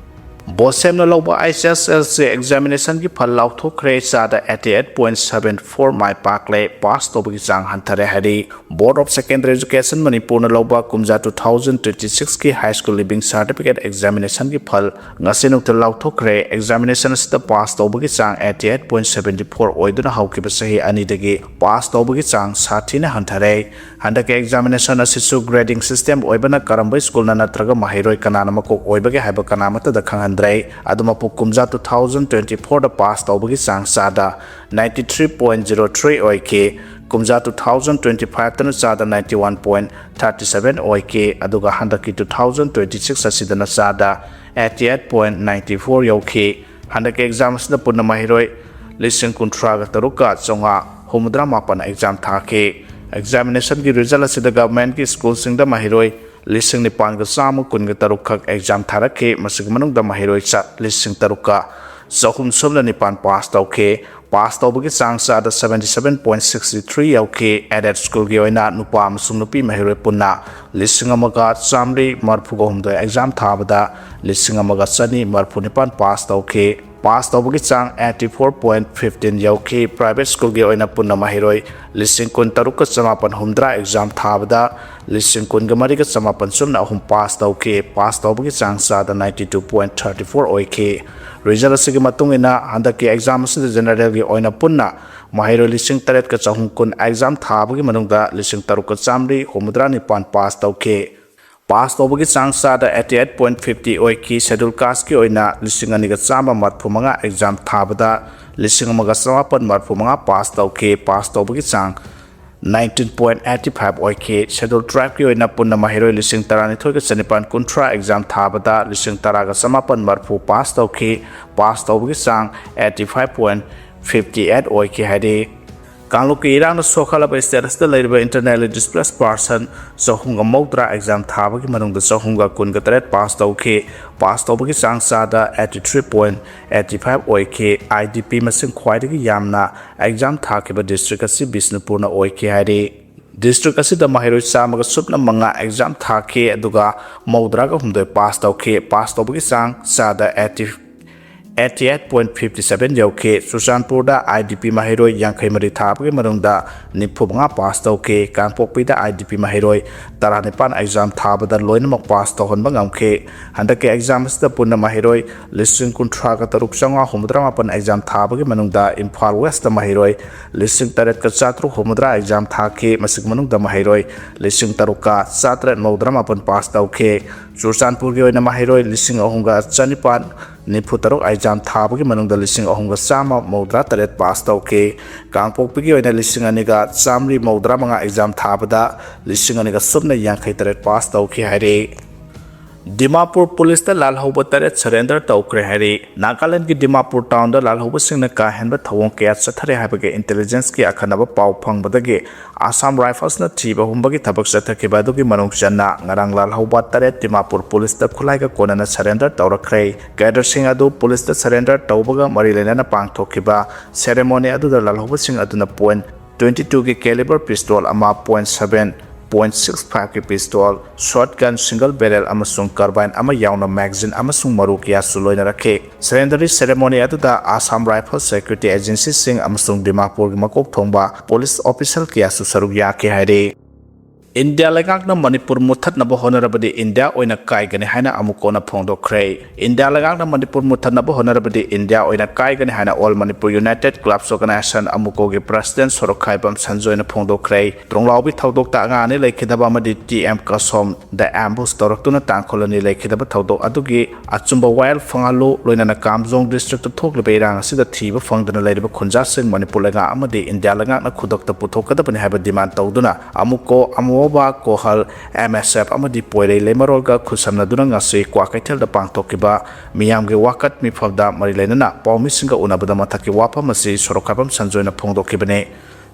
ꯕꯣꯁꯦꯝꯅ ꯂꯧꯕ H S L C examination ꯒꯤ ꯐꯜ ꯂꯥꯎꯊꯣꯛꯈ꯭ꯔꯦ, ꯆꯥꯗ eighty eight point seven four ꯃꯥꯏ ꯄꯥꯛꯂꯦ, ꯄꯥꯁ ꯇꯧꯕꯒꯤ ꯆꯥꯡ ꯍꯟꯊꯔꯦ ꯍꯥꯏꯔꯤ꯫ Board of Secondary Education ꯃꯅꯤꯄꯨꯔꯅ ꯂꯧꯕ ꯀꯨꯝꯖꯥ two thousand twenty six ꯀꯤ High School Leaving Certificate examination ꯒꯤ ꯐꯜ ꯉꯁꯤ ꯅꯨꯡꯊꯤꯜ ꯂꯥꯎꯊꯣꯛꯈ꯭ꯔꯦ꯫ Examination ꯑꯁꯤꯗ ꯄꯥꯁ ꯇꯧꯕꯒꯤ ꯆꯥꯡ eighty eight point seven four ꯑꯣꯏꯗꯨꯅ ꯍꯧꯈꯤꯕ ꯆꯍꯤ ꯑꯅꯤꯗꯒꯤ ꯄꯥꯁ ꯇꯧꯕꯒꯤ ꯆꯥꯡ ꯁꯥꯊꯤꯅ ꯍꯟꯊꯔꯦ꯫ ꯍꯟꯗꯛꯀꯤ examination ꯑꯁꯤꯁꯨ grading system ꯑꯣꯏꯕꯅ ꯀꯔꯝꯕ school ꯅ ꯅꯠꯇ꯭ꯔꯒ ꯃꯍꯩꯔꯣꯏ ꯀꯅꯥꯅ ꯃꯀꯣꯛ ꯑꯣꯏꯕꯒꯦ ꯍꯥꯏꯕ ꯀꯅꯥꯃꯠꯇꯗ ꯈꯪꯍꯟꯗ꯭ꯔꯦ꯫ ꯑꯗꯨꯃꯛꯄꯨ ꯀꯨꯝꯖꯥ two thousand twenty four ꯗ ꯄꯥꯁ ꯇꯧꯕꯒꯤ ꯆꯥꯡ ꯆꯥꯗ ninety three point zero three ꯑꯣꯏꯈꯤ꯫ ꯀꯨꯝꯖꯥ two thousand twenty five ꯇꯅ ꯆꯥꯗ ninety one point thirty seven ꯑꯣꯏꯈꯤ, ꯑꯗꯨꯒ ꯍꯟꯗꯛꯀꯤ two thousand twenty six ꯑꯁꯤꯗꯅ ꯆꯥꯗ eighty eight point ninety four ꯌꯧꯈꯤ꯫ ꯍꯟꯗꯛꯀꯤ exam ꯑꯁꯤꯗ ꯄꯨꯟꯅ ꯃꯍꯩꯔꯣꯏ ꯂꯤꯁꯤꯡ ꯀꯨꯟꯊ꯭ꯔꯥꯒ ꯇꯔꯨꯛꯀ ꯆꯥꯝꯃꯉꯥ ꯍꯨꯝꯐꯨꯇꯔꯥ ꯃꯥꯄꯟ exam ꯊꯥꯈꯤ꯫ Examination ꯒꯤ result ꯑꯁꯤꯗ government ꯀꯤ school ꯁꯤꯡꯗ ꯃꯍꯩꯔꯣꯏ ꯂꯤꯁꯤꯡ ꯅꯤꯄꯥꯟꯒ ꯆꯥꯝꯃ ꯀꯨꯟꯒ ꯇꯔꯨꯛ ꯈꯛ exam ꯊꯥꯔꯛꯈꯤ꯫ ꯃꯁꯤꯒꯤ ꯃꯅꯨꯡꯗ ꯃꯍꯩꯔꯣꯏ ꯆꯥ ꯂꯤꯁꯤꯡ ꯇꯔꯨꯛꯀ ꯆꯍꯨꯝ ꯁꯨꯞꯅ ꯅꯤꯄꯥꯟ ꯄꯥꯁ ꯇꯧꯈꯤ꯫ ꯄꯥꯁ ꯇꯧꯕꯒꯤ ꯆꯥꯡ ꯆꯥꯗ seventy seven point six three ꯌꯧꯈꯤ꯫ Aided school ꯒꯤ ꯑꯣꯏꯅ ꯅꯨꯄꯥ ꯑꯃꯁꯨꯡ ꯅꯨꯄꯤ ꯃꯍꯩꯔꯣꯏ ꯄꯨꯟꯅ ꯂꯤꯁꯤꯡ ꯑꯃꯒ ꯆꯥꯃꯔꯤ ꯃꯔꯤꯐꯨꯒ ꯍꯨꯝꯗꯣꯏ exam ꯊꯥꯕꯗ ꯂꯤꯁꯤꯡ ꯑꯃꯒ ꯆꯅꯤ ꯃꯔꯤꯐꯨ ꯅꯤꯄꯥꯟ ꯄꯥꯁ ꯇꯧꯈꯤ꯫ ꯄꯥꯁ ꯇꯧꯕꯒꯤ ꯆꯥꯡ eighty four point fifteen ꯌꯧꯈꯤ꯫ Private school ꯒꯤ ꯑꯣꯏꯅ ꯄꯨꯟꯅ ꯃꯍꯩꯔꯣꯏ ꯂꯤꯁꯤꯡ ꯀꯨꯟ ꯇꯔꯨꯛꯀ ꯆꯃꯥꯄꯟ ꯍꯨꯝꯗ꯭ꯔꯥ exam ꯊꯥꯕꯗ ꯂꯤꯁꯤꯡ ꯀꯨꯟꯒ ꯃꯔꯤꯒ ꯆꯃꯥꯄꯟ ꯁꯨꯞꯅ ꯑꯍꯨꯝ ꯄꯥꯁ ꯇꯧꯈꯤ꯫ ꯄꯥꯁ ꯇꯧꯕꯒꯤ ꯆꯥꯡ ꯆꯥꯗ ninety two point thirty four ꯑꯣꯏꯈꯤ꯫ Result ꯑꯁꯤꯒꯤ ꯃꯇꯨꯡ ꯏꯟꯅ ꯍꯟꯗꯛꯀꯤ exam ꯑꯁꯤꯗ general ꯒꯤ ꯑꯣꯏꯅ ꯄꯨꯟꯅ ꯃꯍꯩꯔꯣꯏ ꯂꯤꯁꯤꯡ ꯇꯔꯦꯠꯀ ꯆꯍꯨꯝ ꯀꯨꯟ exam ꯊꯥꯕꯒꯤ ꯃꯅꯨꯡꯗ ꯂꯤꯁꯤꯡ ꯇꯔꯨꯛꯀ ꯆꯥꯃꯔꯤ ꯍꯨꯝꯐꯨꯇꯔꯥ ꯅꯤꯄꯥꯟ ꯄꯥꯁ ꯇꯧꯈꯤ꯫ ꯄꯥꯁ ꯇꯧꯕꯒꯤ ꯆꯥꯡ ꯆꯥꯗ eighty eight point fifty ꯑꯣꯏꯈꯤ꯫ Schedule caste ꯀꯤ ꯑꯣꯏꯅ ꯂꯤꯁꯤꯡ ꯑꯅꯤꯒ ꯆꯥꯝꯃ ꯃꯔꯤꯐꯨ ꯃꯉꯥ exam ꯊꯥꯕꯗ ꯂꯤꯁꯤꯡ ꯑꯃꯒ ꯆꯃꯥꯄꯟ ꯃꯔꯤꯐꯨ ꯃꯉꯥ ꯄꯥꯁ ꯇꯧꯈꯤ꯫ ꯄꯥꯁ ꯇꯧꯕꯒꯤ ꯆꯥꯡ nineteen point eighty five ꯑꯣꯏꯈꯤ꯫ Schedule tribe ꯀꯤ ꯑꯣꯏꯅ ꯄꯨꯟꯅ ꯃꯍꯩꯔꯣꯏ ꯂꯤꯁꯤꯡ ꯇꯔꯥꯅꯤꯊꯣꯏꯒ ꯆꯅꯤꯄꯥꯟ ꯀꯨꯟꯊ꯭ꯔꯥ exam ꯊꯥꯕꯗ ꯂꯤꯁꯤꯡ ꯇꯔꯥꯒ ꯆꯃꯥꯄꯟ ꯃꯔꯤꯐꯨ ꯄꯥꯁ ꯇꯧꯈꯤ꯫ ꯄꯥꯁ ꯇꯧꯕꯒꯤ ꯆꯥꯡ eighty five point fifty eight ꯑꯣꯏꯈꯤ ꯍꯥꯏꯔꯤ꯫ ꯀꯥꯡꯂꯨꯞꯀꯤ ꯏꯔꯥꯡꯅ ꯁꯣꯛꯍꯜꯂꯕ state ꯑꯁꯤꯗ ꯂꯩꯔꯤꯕ internally displaced person ꯆꯍꯨꯝꯒ ꯃꯧꯗ꯭ꯔꯥ exam ꯊꯥꯕꯒꯤ ꯃꯅꯨꯡꯗ ꯆꯍꯨꯝꯒ ꯀꯨꯟꯒ ꯇꯔꯦꯠ ꯄꯥꯁ ꯇꯧꯈꯤ꯫ ꯄꯥꯁ ꯇꯧꯕꯒꯤ ꯆꯥꯡ ꯆꯥꯗ eighty three point eighty five ꯑꯣꯏꯈꯤ꯫ I D P ꯃꯁꯤꯡ ꯈ꯭ꯋꯥꯏꯗꯒꯤ ꯌꯥꯝꯅ exam ꯊꯥꯈꯤꯕ district ꯑꯁꯤ ꯕꯤꯁꯅꯨꯄꯨꯔꯅ ꯑꯣꯏꯈꯤ ꯍꯥꯏꯔꯤ꯫ ꯗꯤꯁꯇ꯭ꯔꯤꯛ ꯑꯁꯤꯗ ꯃꯍꯩꯔꯣꯏ ꯆꯥꯝꯃꯒ ꯁꯨꯞꯅ ꯃꯉꯥ ꯑꯦꯛꯖꯥꯝ ꯊꯥꯈꯤ, ꯑꯗꯨꯒ ꯃꯧꯗ꯭ꯔꯥꯒ ꯍꯨꯝꯗꯣꯏ ꯄꯥꯁ ꯇꯧꯈꯤ꯫ ꯄꯥꯁ ꯇꯧꯕꯒꯤ ꯆꯥꯡ ꯆꯥꯗ eighty, eighty eight point fifty seven ꯌꯧꯈꯤ꯫ ꯆꯨꯔꯆꯥꯟꯄꯨꯔꯗ IDP ꯃꯍꯩꯔꯣꯏ ꯌꯥꯡꯈꯩ ꯃꯔꯤ ꯊꯥꯕꯒꯤ ꯃꯅꯨꯡꯗ ꯅꯤꯐꯨ ꯃꯉꯥ ꯄꯥꯁ ꯇꯧꯈꯤ꯫ ꯀꯥꯡꯄꯣꯛꯄꯤꯗ IDP ꯃꯍꯩꯔꯣꯏ ꯇꯔꯥꯅꯤꯄꯥꯟ ꯑꯦꯛꯖꯥꯝ ꯊꯥꯕꯗ ꯂꯣꯏꯅꯃꯛ ꯄꯥꯁ ꯇꯧꯍꯟꯕ ꯉꯝꯈꯤ꯫ ꯍꯟꯗꯛꯀꯤ ꯑꯦꯛꯖꯥꯝ ꯑꯁꯤꯗ ꯄꯨꯟꯅ ꯃꯍꯩꯔꯣꯏ ꯂꯤꯁꯤꯡ ꯀꯨꯟꯊ꯭ꯔꯥꯒ ꯇꯔꯨꯛ ꯆꯥꯝꯃꯉꯥ ꯍꯨꯝꯐꯨꯇꯔꯥ ꯃꯥꯄꯟ ꯑꯦꯛꯖꯥꯝ ꯊꯥꯕꯒꯤ ꯃꯅꯨꯡꯗ ꯏꯝꯐꯥꯜ ꯋꯦꯁꯇ ꯃꯍꯩꯔꯣꯏ ꯂꯤꯁꯤꯡ ꯇꯔꯦꯠꯀ ꯆꯥꯇ꯭ꯔꯨꯛ ꯍꯨꯝꯐꯨꯇꯔꯥ ꯑꯦꯛꯖꯥꯝ ꯊꯥꯈꯤ꯫ ꯃꯁꯤꯒꯤ ꯃꯅꯨꯡꯗ ꯃꯍꯩꯔꯣꯏ ꯂꯤꯁꯤꯡ ꯇꯔꯨꯛꯀ ꯆꯥꯇ꯭ꯔꯦꯠ ꯃꯧꯗ꯭ꯔꯥ ꯃꯥꯄꯟ ꯄꯥꯁ ꯇꯧꯈꯤ꯫ ꯆꯨꯔꯆꯥꯟꯄꯨꯔꯒꯤ ꯑꯣꯏꯅ ꯃꯍꯩꯔꯣꯏ ꯂꯤꯁꯤꯡ ꯑꯍꯨꯝꯒ ꯆꯅꯤꯄꯥꯟ ꯅꯤꯐꯨ ꯇꯔꯨꯛ ꯑꯦꯛꯖꯥꯝ ꯊꯥꯕꯒꯤ ꯃꯅꯨꯡꯗ ꯂꯤꯁꯤꯡ ꯑꯍꯨꯝꯒ ꯆꯥꯝꯃ ꯃꯧꯗ꯭ꯔꯥ ꯇꯔꯦꯠ ꯄꯥꯁ ꯇꯧꯈꯤ꯫ ꯀꯥꯡꯄꯣꯛꯄꯤꯒꯤ ꯑꯣꯏꯅ ꯂꯤꯁꯤꯡ ꯑꯅꯤꯒ ꯆꯥꯝꯃꯔꯤ ꯃꯧꯗ꯭ꯔꯥ ꯃꯉꯥ ꯑꯦꯛꯖꯥꯝ ꯊꯥꯕꯗ ꯂꯤꯁꯤꯡ ꯑꯅꯤꯒ ꯁꯨꯞꯅ ꯌꯥꯡꯈꯩ ꯇꯔꯦꯠ ꯄꯥꯁ ꯇꯧꯈꯤ ꯍꯥꯏꯔꯤ꯫ ꯗꯤꯃꯥꯄꯨꯔ ꯄꯨꯂꯤꯁꯇ ꯂꯥꯜꯍꯧꯕ ꯇꯔꯦꯠ ꯁꯔꯦꯟꯗꯔ ꯇꯧꯈ꯭ꯔꯦ ꯍꯥꯏꯔꯤ꯫ ꯅꯥꯒꯥꯂꯦꯟꯗꯒꯤ ꯗꯤꯃꯥꯄꯨꯔ ꯇꯥꯎꯟꯗ ꯂꯥꯜꯍꯧꯕꯁꯤꯡꯅ ꯀꯥ ꯍꯦꯟꯕ ꯊꯧꯑꯣꯡ ꯀꯌꯥ ꯆꯠꯊꯔꯦ ꯍꯥꯏꯕꯒꯤ ꯏꯟꯇꯦꯂꯤꯖꯦꯟꯁꯀꯤ ꯑꯈꯟꯅꯕ ꯄꯥꯎ ꯐꯪꯕꯗꯒꯤ ꯑꯁꯥꯝ ꯔꯥꯏꯐꯜꯁꯅ ꯊꯤꯕ ꯍꯨꯝꯕꯒꯤ ꯊꯕꯛ ꯆꯠꯊꯈꯤꯕ ꯑꯗꯨꯒꯤ ꯃꯅꯨꯡ ꯆꯟꯅ ꯉꯔꯥꯡ ꯂꯥꯜꯍꯧꯕ ꯇꯔꯦꯠ ꯗꯤꯃꯥꯄꯨꯔ ꯄꯨꯂꯤꯁꯇ ꯈꯨꯠꯂꯥꯏꯒ ꯀꯣꯟꯅꯅ ꯁꯔꯦꯟꯗꯔ ꯇꯧꯔꯛꯈ꯭ꯔꯦ꯫ ꯀꯦꯗꯔꯁꯤꯡ ꯑꯗꯨ ꯄꯨꯂꯤꯁꯇ ꯁꯔꯦꯟꯗꯔ ꯇꯧꯕꯒ ꯃꯔꯤ ꯂꯩꯅꯅ ꯄꯥꯡꯊꯣꯛꯈꯤꯕ ꯁꯦꯔꯦꯃꯣꯅꯤ ꯑꯗꯨꯗ ꯂꯥꯜꯍꯧꯕꯁꯤꯡ ꯑꯗꯨꯅ ꯄꯣꯏꯟ ꯇ꯭ꯋꯦꯟꯇꯤ ꯇꯨꯒꯤ ꯀꯦꯂꯤꯕꯔ ꯄꯤꯁꯇꯣꯜ ꯑꯃ, ꯄꯣꯏꯟ ꯁꯚꯦꯟ, ꯄꯣꯏꯟ ꯁꯤꯛꯁ ꯐꯥꯏꯚꯀꯤ ꯄꯤꯁꯇꯣꯜ, ꯁꯣꯔꯠ ꯒꯟ, ꯁꯤꯡꯒꯜ ꯕꯦꯔꯦꯜ ꯑꯃꯁꯨꯡ ꯀꯥꯔꯕꯥꯏꯟ ꯑꯃ ꯌꯥꯎꯅ ꯃꯦꯒꯥꯖꯤꯟ ꯑꯃꯁꯨꯡ ꯃꯔꯨ ꯀꯌꯥꯁꯨ ꯂꯣꯏꯅꯔꯛꯈꯤ꯫ ꯁꯔꯦꯟꯗꯔꯤ ꯁꯦꯔꯦꯃꯣꯅꯤ ꯑꯗꯨꯗ ꯑꯁꯥꯝ ꯔꯥꯏꯐꯜ ꯁꯦꯀ꯭ꯌꯨꯔꯤꯇꯤ ꯑꯦꯖꯦꯟꯁꯤꯁꯤꯡ ꯑꯃꯁꯨꯡ ꯗꯤꯃꯥꯄꯨꯔꯒꯤ ꯃꯀꯣꯛ ꯊꯣꯡꯕ ꯄꯨꯂꯤꯁ ꯑꯣꯐꯤꯁꯤꯌꯦꯜ ꯀꯌꯥꯁꯨ ꯁꯔꯨꯛ ꯌꯥꯈꯤ ꯍꯥꯏꯔꯤ꯫ ꯏꯟꯗꯤꯌꯥ ꯂꯩꯉꯥꯛꯅ ꯃꯅꯤꯄꯨꯔ ꯃꯨꯠꯊꯠꯅꯕ ꯍꯣꯠꯅꯔꯕꯗꯤ ꯏꯟꯗꯤꯌꯥ ꯑꯣꯏꯅ ꯀꯥꯏꯒꯅꯤ ꯍꯥꯏꯅ ꯑꯃꯨꯛ ꯀꯣꯟꯅ ꯐꯣꯡꯗꯣꯛꯈ꯭ꯔꯦ꯫ ꯏꯟꯗꯤꯌꯥ ꯂꯩꯉꯥꯛꯅ ꯃꯅꯤꯄꯨꯔ ꯃꯨꯠꯊꯠꯅꯕ ꯍꯣꯠꯅꯔꯕꯗꯤ ꯏꯟꯗꯤꯌꯥ ꯑꯣꯏꯅ ꯀꯥꯏꯒꯅꯤ ꯍꯥꯏꯅ All Manipur United Clubs Organization, ꯑꯃꯨꯀꯣꯒꯤ ꯄ꯭ꯔꯁꯤꯗꯦꯟ ꯁꯣꯔꯣꯛꯈꯥꯏꯕꯝ ꯁꯟꯖꯣꯏꯅ ꯐꯣꯡꯗꯣꯛꯈ꯭ꯔꯦ꯫ ꯇ꯭ꯔꯣꯡꯂꯥꯎꯕꯤ ꯊꯧꯗꯣꯛꯇ ꯑꯉꯥꯡ ꯑꯅꯤ ꯂꯩꯈꯤꯗꯕ ꯑꯃꯗꯤ ꯇꯤ ꯑꯦꯝ ꯀꯁꯣꯝ ꯗ ꯑꯦꯝꯕꯨꯁ ꯇꯧꯔꯛꯇꯨꯅ ꯇꯥꯡꯈꯨꯜ ꯑꯅꯤ ꯂꯩꯈꯤꯗꯕ ꯊꯧꯗꯣꯛ ꯑꯗꯨꯒꯤ ꯑꯆꯨꯝꯕ ꯋꯥꯌꯦꯜ ꯐꯪꯍꯜꯂꯨ, ꯂꯣꯏꯅꯅ ꯀꯥꯝꯖꯣꯡ ꯗꯤꯁꯇ꯭ꯔꯤꯛꯇ ꯊꯣꯛꯂꯤꯕ ꯏꯔꯥꯡ ꯑꯁꯤꯗ ꯊꯤꯕ ꯐꯪꯗꯅ ꯂꯩꯔꯤꯕ ꯈꯨꯟꯖꯥꯁꯤꯡ ꯃꯅꯤꯄꯨꯔ ꯂꯩꯉꯥꯛ ꯑꯃꯗꯤ ꯏꯟꯗꯤꯌꯥ ꯂꯩꯉꯥꯛꯅ ꯈꯨꯗꯛꯇ ꯄꯨꯊꯣꯛꯀꯗꯕꯅꯤ ꯍꯥꯏꯕ ꯗꯤꯃꯥꯟ ꯇꯧꯗꯨꯅ ꯑꯃꯨꯀꯣ, ꯑꯃꯣꯕꯥ, ꯀꯣꯍꯜ, ꯑꯦꯝ ꯑꯦꯁ ꯑꯦꯐ ꯑꯃꯗꯤ ꯄꯣꯏꯔꯩ ꯂꯩꯃꯔꯣꯜꯒ ꯈꯨꯠꯁꯝꯅꯗꯨꯅ ꯉꯁꯤ ꯀ꯭ꯋꯥꯀꯩꯊꯦꯜꯗ ꯄꯥꯡꯊꯣꯛꯈꯤꯕ ꯃꯤꯌꯥꯝꯒꯤ ꯋꯥꯀꯠ ꯃꯤꯐꯝꯗ ꯃꯔꯤ ꯂꯩꯅꯅ ꯄꯥꯎꯃꯤꯁꯤꯡꯒ ꯎꯅꯕꯗ ꯃꯊꯛꯀꯤ ꯋꯥꯐꯝ ꯑꯁꯤ ꯁꯣꯔꯣꯛꯈꯥꯏꯕꯝ ꯁꯟꯖꯣꯏꯅ ꯐꯣꯡꯗꯣꯛꯈꯤꯕꯅꯤ꯫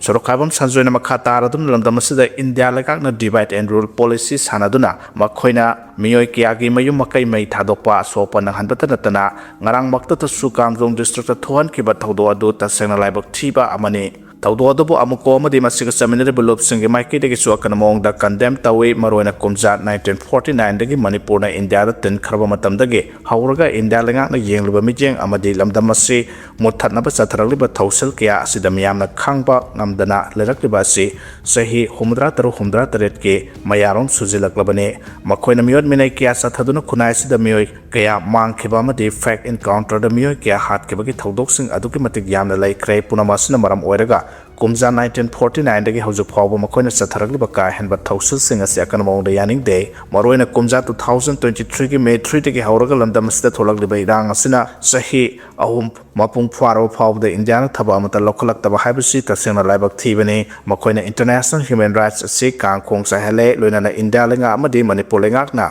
ꯁꯣꯔꯣꯛꯈꯥꯏꯕꯝ ꯁꯟꯖꯣꯏꯅ ꯃꯈꯥ ꯇꯥꯔꯗꯨꯅ ꯂꯝꯗꯝ ꯑꯁꯤꯗ ꯏꯟꯗꯤꯌꯥ ꯂꯩꯉꯥꯛꯅ divide and rule policy ꯁꯥꯟꯅꯗꯨꯅ ꯃꯈꯣꯏꯅ ꯃꯤꯑꯣꯏ ꯀꯌꯥꯒꯤ ꯃꯌꯨꯝ ꯃꯀꯩ ꯃꯩ ꯊꯥꯗꯣꯛꯄ, ꯑꯁꯣꯛ ꯑꯄꯟ ꯅꯪꯍꯟꯕꯇ ꯅꯠꯇꯅ ꯉꯔꯥꯡꯃꯛꯇꯗꯁꯨ ꯀꯥꯝꯖꯣꯡ ꯗꯤꯁꯇ꯭ꯔꯤꯛꯇ ꯊꯣꯛꯍꯟꯈꯤꯕ ꯊꯧꯗꯣꯛ ꯑꯗꯨ ꯇꯁꯦꯡꯅ ꯂꯥꯏꯕꯛ ꯊꯤꯕ ꯑꯃꯅꯤ꯫ ꯊꯧꯗꯣꯛ ꯑꯗꯨꯕꯨ ꯑꯃꯨꯀꯣ ꯑꯃꯗꯤ ꯃꯁꯤꯒ ꯆꯠꯃꯤꯟꯅꯔꯤꯕ ꯂꯨꯞꯁꯤꯡꯒꯤ ꯃꯥꯏꯀꯩꯗꯒꯤꯁꯨ ꯑꯀꯟꯕ ꯃꯑꯣꯡꯗ condemn ꯇꯧꯏ꯫ ꯃꯔꯨꯑꯣꯏꯅ ꯀꯨꯝꯖꯥ nineteen forty nine ꯗꯒꯤ ꯃꯅꯤꯄꯨꯔꯅ ꯏꯟꯗꯤꯌꯥꯗ ꯇꯤꯟꯈ꯭ꯔꯕ ꯃꯇꯝꯗꯒꯤ ꯍꯧꯔꯒ ꯏꯟꯗꯤꯌꯥ ꯂꯩꯉꯥꯛꯅ ꯌꯦꯡꯂꯤꯕ ꯃꯤꯠꯌꯦꯡ ꯑꯃꯗꯤ ꯂꯝꯗꯝ ꯑꯁꯤ ꯃꯨꯠꯊꯠꯅꯕ ꯆꯠꯊꯔꯛꯂꯤꯕ ꯊꯧꯁꯤꯜ ꯀꯌꯥ ꯑꯁꯤꯗ ꯃꯤꯌꯥꯝꯅ ꯈꯥꯡꯕ ꯉꯝꯗꯅ ꯂꯩꯔꯛꯂꯤꯕ ꯑꯁꯤ ꯆꯍꯤ ꯍꯨꯝꯐꯨꯇꯔꯨꯛ, ꯍꯨꯝꯐꯨꯇꯔꯦꯠꯀꯤ ꯃꯌꯥꯔꯣꯝ ꯁꯨꯖꯤꯜꯂꯛꯂꯕꯅꯤ꯫ ꯃꯈꯣꯏꯅ ꯃꯤꯑꯣꯠ ꯃꯤꯅꯩ ꯀꯌꯥ ꯆꯠꯊꯗꯨꯅ ꯈꯨꯟꯅꯥꯏ ꯑꯁꯤꯗ ꯃꯤꯑꯣꯏ ꯀꯌꯥ ꯃꯥꯡꯈꯤꯕ ꯑꯃꯗꯤ fake encounter ꯗ ꯃꯤꯑꯣꯏ ꯀꯌꯥ ꯍꯥꯠꯈꯤꯕꯒꯤ ꯊꯧꯗꯣꯛꯁꯤꯡ ꯑꯗꯨꯛꯀꯤ ꯃꯇꯤꯛ ꯌꯥꯝꯅ ꯂꯩꯈ꯭ꯔꯦ꯫ ꯄꯨꯝꯅꯃꯛ ꯑꯁꯤꯅ ꯃꯔꯝ ꯑꯣꯏꯔꯒ ꯀꯨꯝꯖꯥ nineteen forty nine ꯗꯒꯤ ꯍꯧꯖꯤꯛ ꯐꯥꯎꯕ ꯃꯈꯣꯏꯅ ꯆꯠꯊꯔꯛꯂꯤꯕ ꯀꯥ ꯍꯦꯟꯕ ꯊꯧꯁꯤꯜꯁꯤꯡ ꯑꯁꯤ ꯑꯀꯟꯕ ꯃꯑꯣꯡꯗ ꯌꯥꯅꯤꯡꯗꯦ꯫ ꯃꯔꯨꯑꯣꯏꯅ ꯀꯨꯝꯖꯥ two thousand twenty three ꯒꯤ May three ꯗꯒꯤ ꯍꯧꯔꯒ ꯂꯝꯗꯝ ꯑꯁꯤꯗ ꯊꯣꯛꯂꯛꯂꯤꯕ ꯏꯔꯥꯡ ꯑꯁꯤꯅ ꯆꯍꯤ ꯑꯍꯨꯝ ꯃꯄꯨꯡ ꯐꯥꯔꯕ ꯐꯥꯎꯕꯗ ꯏꯟꯗꯤꯌꯥꯅ ꯊꯕꯛ ꯑꯃꯠꯇ ꯂꯧꯈꯠꯂꯛꯇꯕ ꯍꯥꯏꯕꯁꯤ ꯇꯁꯦꯡꯅ ꯂꯥꯏꯕꯛ ꯊꯤꯕꯅꯤ꯫ ꯃꯈꯣꯏꯅ international human rights ꯑꯁꯤ ꯀꯥꯡꯈꯣꯡ ꯆꯥꯏꯍꯜꯂꯦ, ꯂꯣꯏꯅꯅ ꯏꯟꯗꯤꯌꯥ ꯂꯩꯉꯥꯛ ꯑꯃꯗꯤ ꯃꯅꯤꯄꯨꯔ ꯂꯩꯉꯥꯛꯅ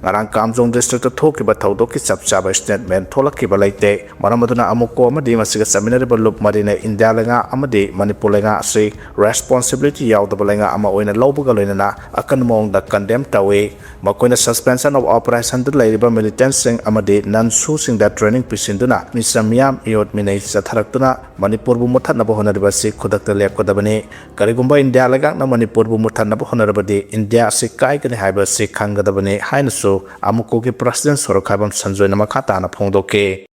ꯉꯔꯥꯡ ꯀꯥꯝꯖꯣꯡ district ꯇ ꯊꯣꯛꯈꯤꯕ ꯊꯧꯗꯣꯛꯀꯤ ꯆꯞ ꯆꯥꯕ statement ꯊꯣꯛꯂꯛꯈꯤꯕ ꯂꯩꯇꯦ꯫ ꯃꯔꯝ ꯑꯗꯨꯅ ꯑꯃꯨꯀꯣ ꯑꯃꯗꯤ ꯃꯁꯤꯒ ꯆꯠꯃꯤꯟꯅꯔꯤꯕ ꯂꯨꯞ ꯃꯔꯤꯅ ꯏꯟꯗꯤꯌꯥ ꯂꯩꯉꯥꯛ ꯑꯃꯗꯤ ꯃꯅꯤꯄꯨꯔ ꯂꯩꯉꯥꯛ ꯑꯁꯤ responsibility ꯌꯥꯎꯗꯕ ꯂꯩꯉꯥꯛ ꯑꯃ ꯑꯣꯏꯅ ꯂꯧꯕꯒ ꯂꯣꯏꯅꯅ ꯑꯀꯟꯕ ꯃꯑꯣꯡꯗ condemn ꯇꯧꯏ꯫ ꯃꯈꯣꯏꯅ suspension of operation ꯗ ꯂꯩꯔꯤꯕ militant ꯁꯤꯡ ꯑꯃꯗꯤ ꯅꯟꯁꯨꯁꯤꯡꯗ training ꯄꯤꯁꯤꯟꯗꯨꯅ ꯃꯤꯆꯝ ꯃꯤꯌꯥꯝ ꯃꯤꯑꯣꯠ ꯃꯤꯅꯩ ꯆꯠꯊꯔꯛꯇꯨꯅ ꯃꯅꯤꯄꯨꯔꯕꯨ ꯃꯨꯠꯊꯠꯅꯕ ꯍꯣꯠꯅꯔꯤꯕ ꯑꯁꯤ ꯈꯨꯗꯛꯇ ꯂꯦꯞꯀꯗꯕꯅꯤ꯫ ꯀꯔꯤꯒꯨꯝꯕ ꯏꯟꯗꯤꯌꯥ ꯂꯩꯉꯥꯛꯅ ꯃꯅꯤꯄꯨꯔꯕꯨ ꯃꯨꯠꯊꯠꯅꯕ ꯍꯣꯠꯅꯔꯕꯗꯤ ꯏꯟꯗꯤꯌꯥ ꯑꯁꯤ ꯀꯥꯏꯒꯅꯤ ꯍꯥꯏꯕ ꯑꯁꯤ ꯈꯪꯒꯗꯕꯅꯤ ꯍꯥꯏꯅꯁꯨ ꯑꯃꯨꯀꯣꯒꯤ president ꯁꯣꯔꯣꯛꯈꯥꯏꯕꯝ ꯁꯟꯖꯣꯏꯅ ꯃꯈꯥ ꯇꯥꯅ ꯐꯣꯡꯗꯣꯛꯈꯤ꯫